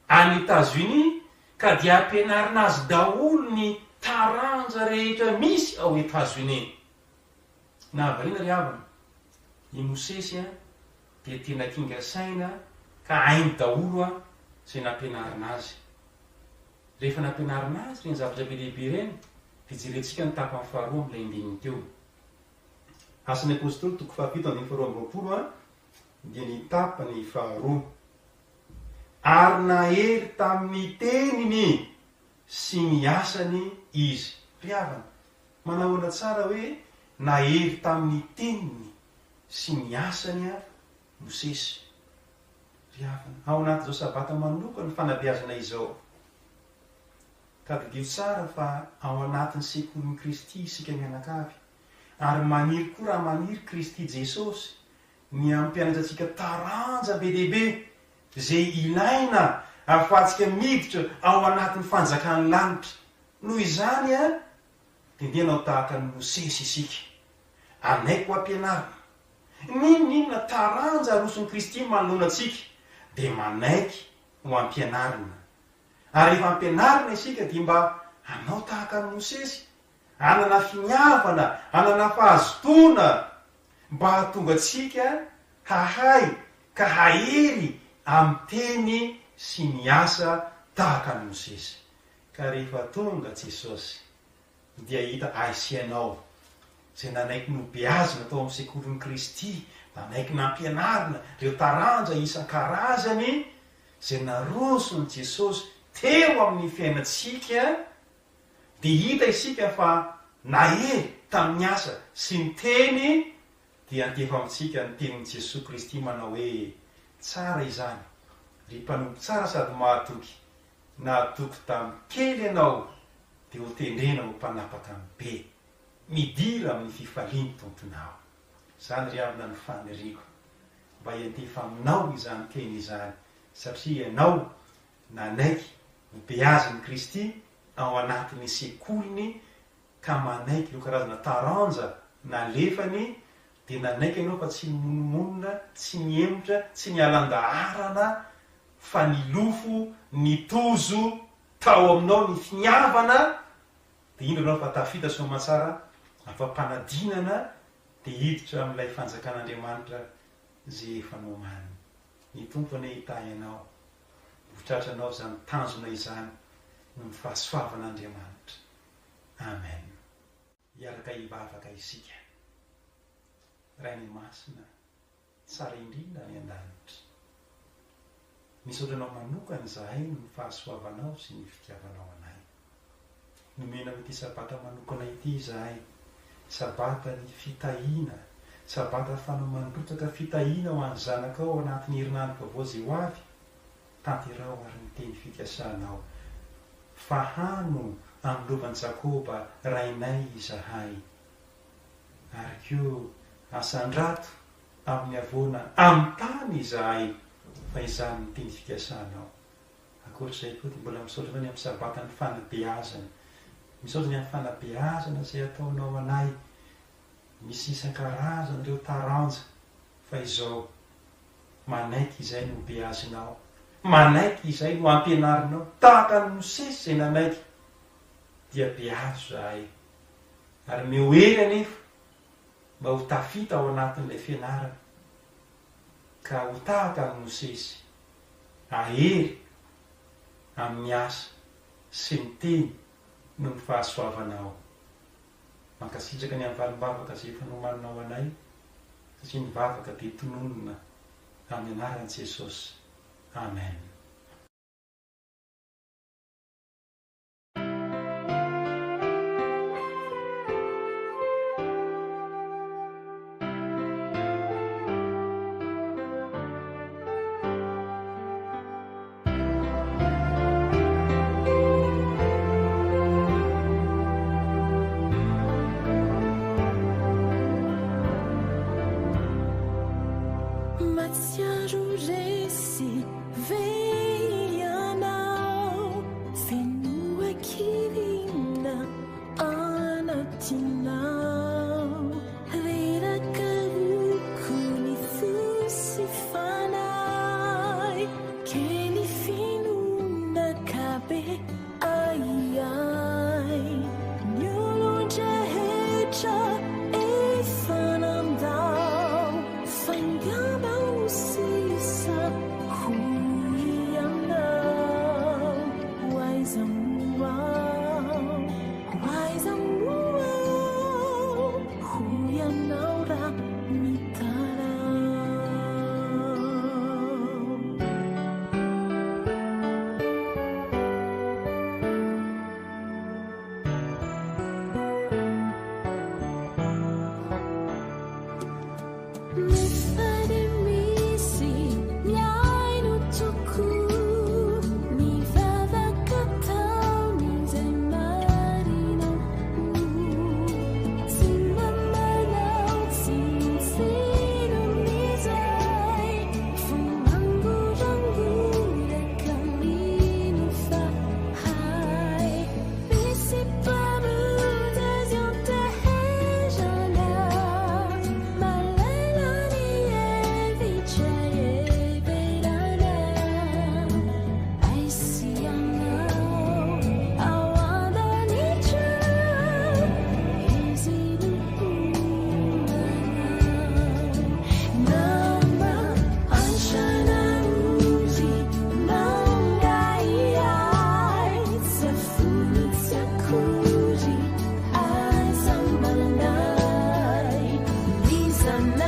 any Etats-Unis ka dia ampianarina azy daholo ny taranja rehetra misy ao Etats-Unis. Nahavariana ry havana, i Mosesy dia tena kinga saina ka hainy daholo izay nampianarina azy. Rehefa nampianarina azy ireny zavatra be dia be ireny dia jerentsika ny tapany faharoa amin'ilay andininy teo. Asan'ny Apostoly toko fahafito andininy faharoa amby 20 dia ny tapany faharoa. Ary nahery tamin'ny teniny sy ny asany izy. Ry havana, manahoana tsara hoe nahery tamin'ny teniny sy ny asany Mosesy. Ry havana, ao anatin'izao Sabata manokan'ny fanabeazana izao, tadidio tsara fa ao anatin'ny sekolin'i Kristy isika mianakavy, ary maniry koa raha maniry Kristy Jesosy ny hampianatra antsika taranja be dia be izay ilaina ahafahantsika miditra ao anatin'ny fanjakan'ny lanitra. Noho izany, dia ndeha hanao tahaka an'i Mosesy isika. Anaiky ho ampianarina. N'inon'inona taranja aroson'i Kristy manoloana antsika, dia manaiky ho ampianarina. Ary rehefa ampianarina isika dia mba hanao tahaka an'i Mosesy, hanana finiavana, hanana fahazotoana, mba hahatonga antsika hahay ka hahery amin'ny teny sy ny asa tahaka an'i Mosesy. Ka rehefa tonga Jesosy dia hita ahy sy ianao, izay nanaiky nobeazina tao amin'ny sekolin'i Kristy, nanaiky nampianarina ireo taranja isan-karazany izay naroson'i Jesosy teo amin'ny fiainantsika, dia hita isika fa nahery tamin'ny asa sy ny teny, dia antefa amintsika ny tenin'i Jesoa Kristy manao hoe, Tsara izany, ry mpanompo tsara sady mahatoky, nahatoky tamin'ny kely ianao, dia ho tendrena ho mpanapaka ny be. Midira amin'ny fifalian'ny Tomponao. Izany ry havana no faniriako, mba hiantefa aminao izany teny izany, satria ianao. nanaiky ho beazin'i Kristy ao anatin'ny sekoliny ka manaiky ireo karazana taranja nalefany dia nanaiky ianao fa tsy nimonomonona, tsy nihemotra, tsy nialan-daharana fa nilofo, nitozo tao aminao ny finiavana dia indro ianao fa tafita soamantsara afa-panadinana dia hiditra amin'ilay fanjakan'Andriamanitra izay efa nomaniny. Ny Tompo anie hitahy anao ho tratranao izany tanjona izany noho ny fahasoavan'Andriamanitra. Amen. Hiaraka hivavaka isika. Rainay Masina, tsara indrindra any an-danitra. Misaotra Anao manokana izahay noho ny fahasoavanao sy ny fitiavanao anay. Nomenao ity Sabata manokana ity izahay, Sabata ny fitahiana, Sabata ahafahanao mandrotsaka fitahiana ho an'ny zanakao ao anatin'ny herinandro vaovao izay ho avy. Tanteraho àry ny teny fikasanao. Fahano amin'ny lovan'i Jakoba rainay izahay. Ary koa asandrato amin'ny havoana amin'ny tany izahay, fa izany no teny fikasanao. Ankoatra izay koa dia mbola misaotra anao ny amin'ny Sabatan'ny fanabeazana. Misaotra ny amin'ny fanabeazana izay ataonao anay. Misy isan-karazany ireo taranja fa izao, manaiky izay no beazinao, manaiky izay no ampianarinao, tahaka an'i Mosesy izay nanaiky, dia beazo izahay. Ary omeo hery anefa mba ho tafita ao anatin'ilay fianarana, ka ho tahaka an'i Mosesy, hahery amin'ny asa sy ny teny noho ny fahasoavanao. Mankasitraka ny amin'ny valim-bavaka izay efa nomaninao anay satria ny vavaka dia tononina amin'ny anaran'i Jesosy. Amen. Mahatsiaro resy ve ianao? Feno hakivina anatinao. Reraka roko ny fo sy fanahy. Kely finoana ka be ahiahy. Ny olon-drehetra efa nandao. Fa angamba no sisa hoy ianao. Ho aiza moa aho? Ho aiza moa aho? Hoy ianao raha mitaraho. Nefa dia misy mihaino tokoa ny vavaka ataon'izay marina am-po. Tsy mba manao tsinontsinona izay fo mangorangoraka mino fa hay. Misy mpamonjy azy anteherana. Mahalala ny hevitra heverana. Aiza ianao ao an-danitra? Izy no homba anao. Nama antrana ory mangahiahy, tsy afony tsy akory. Aza manahy ny zanakao.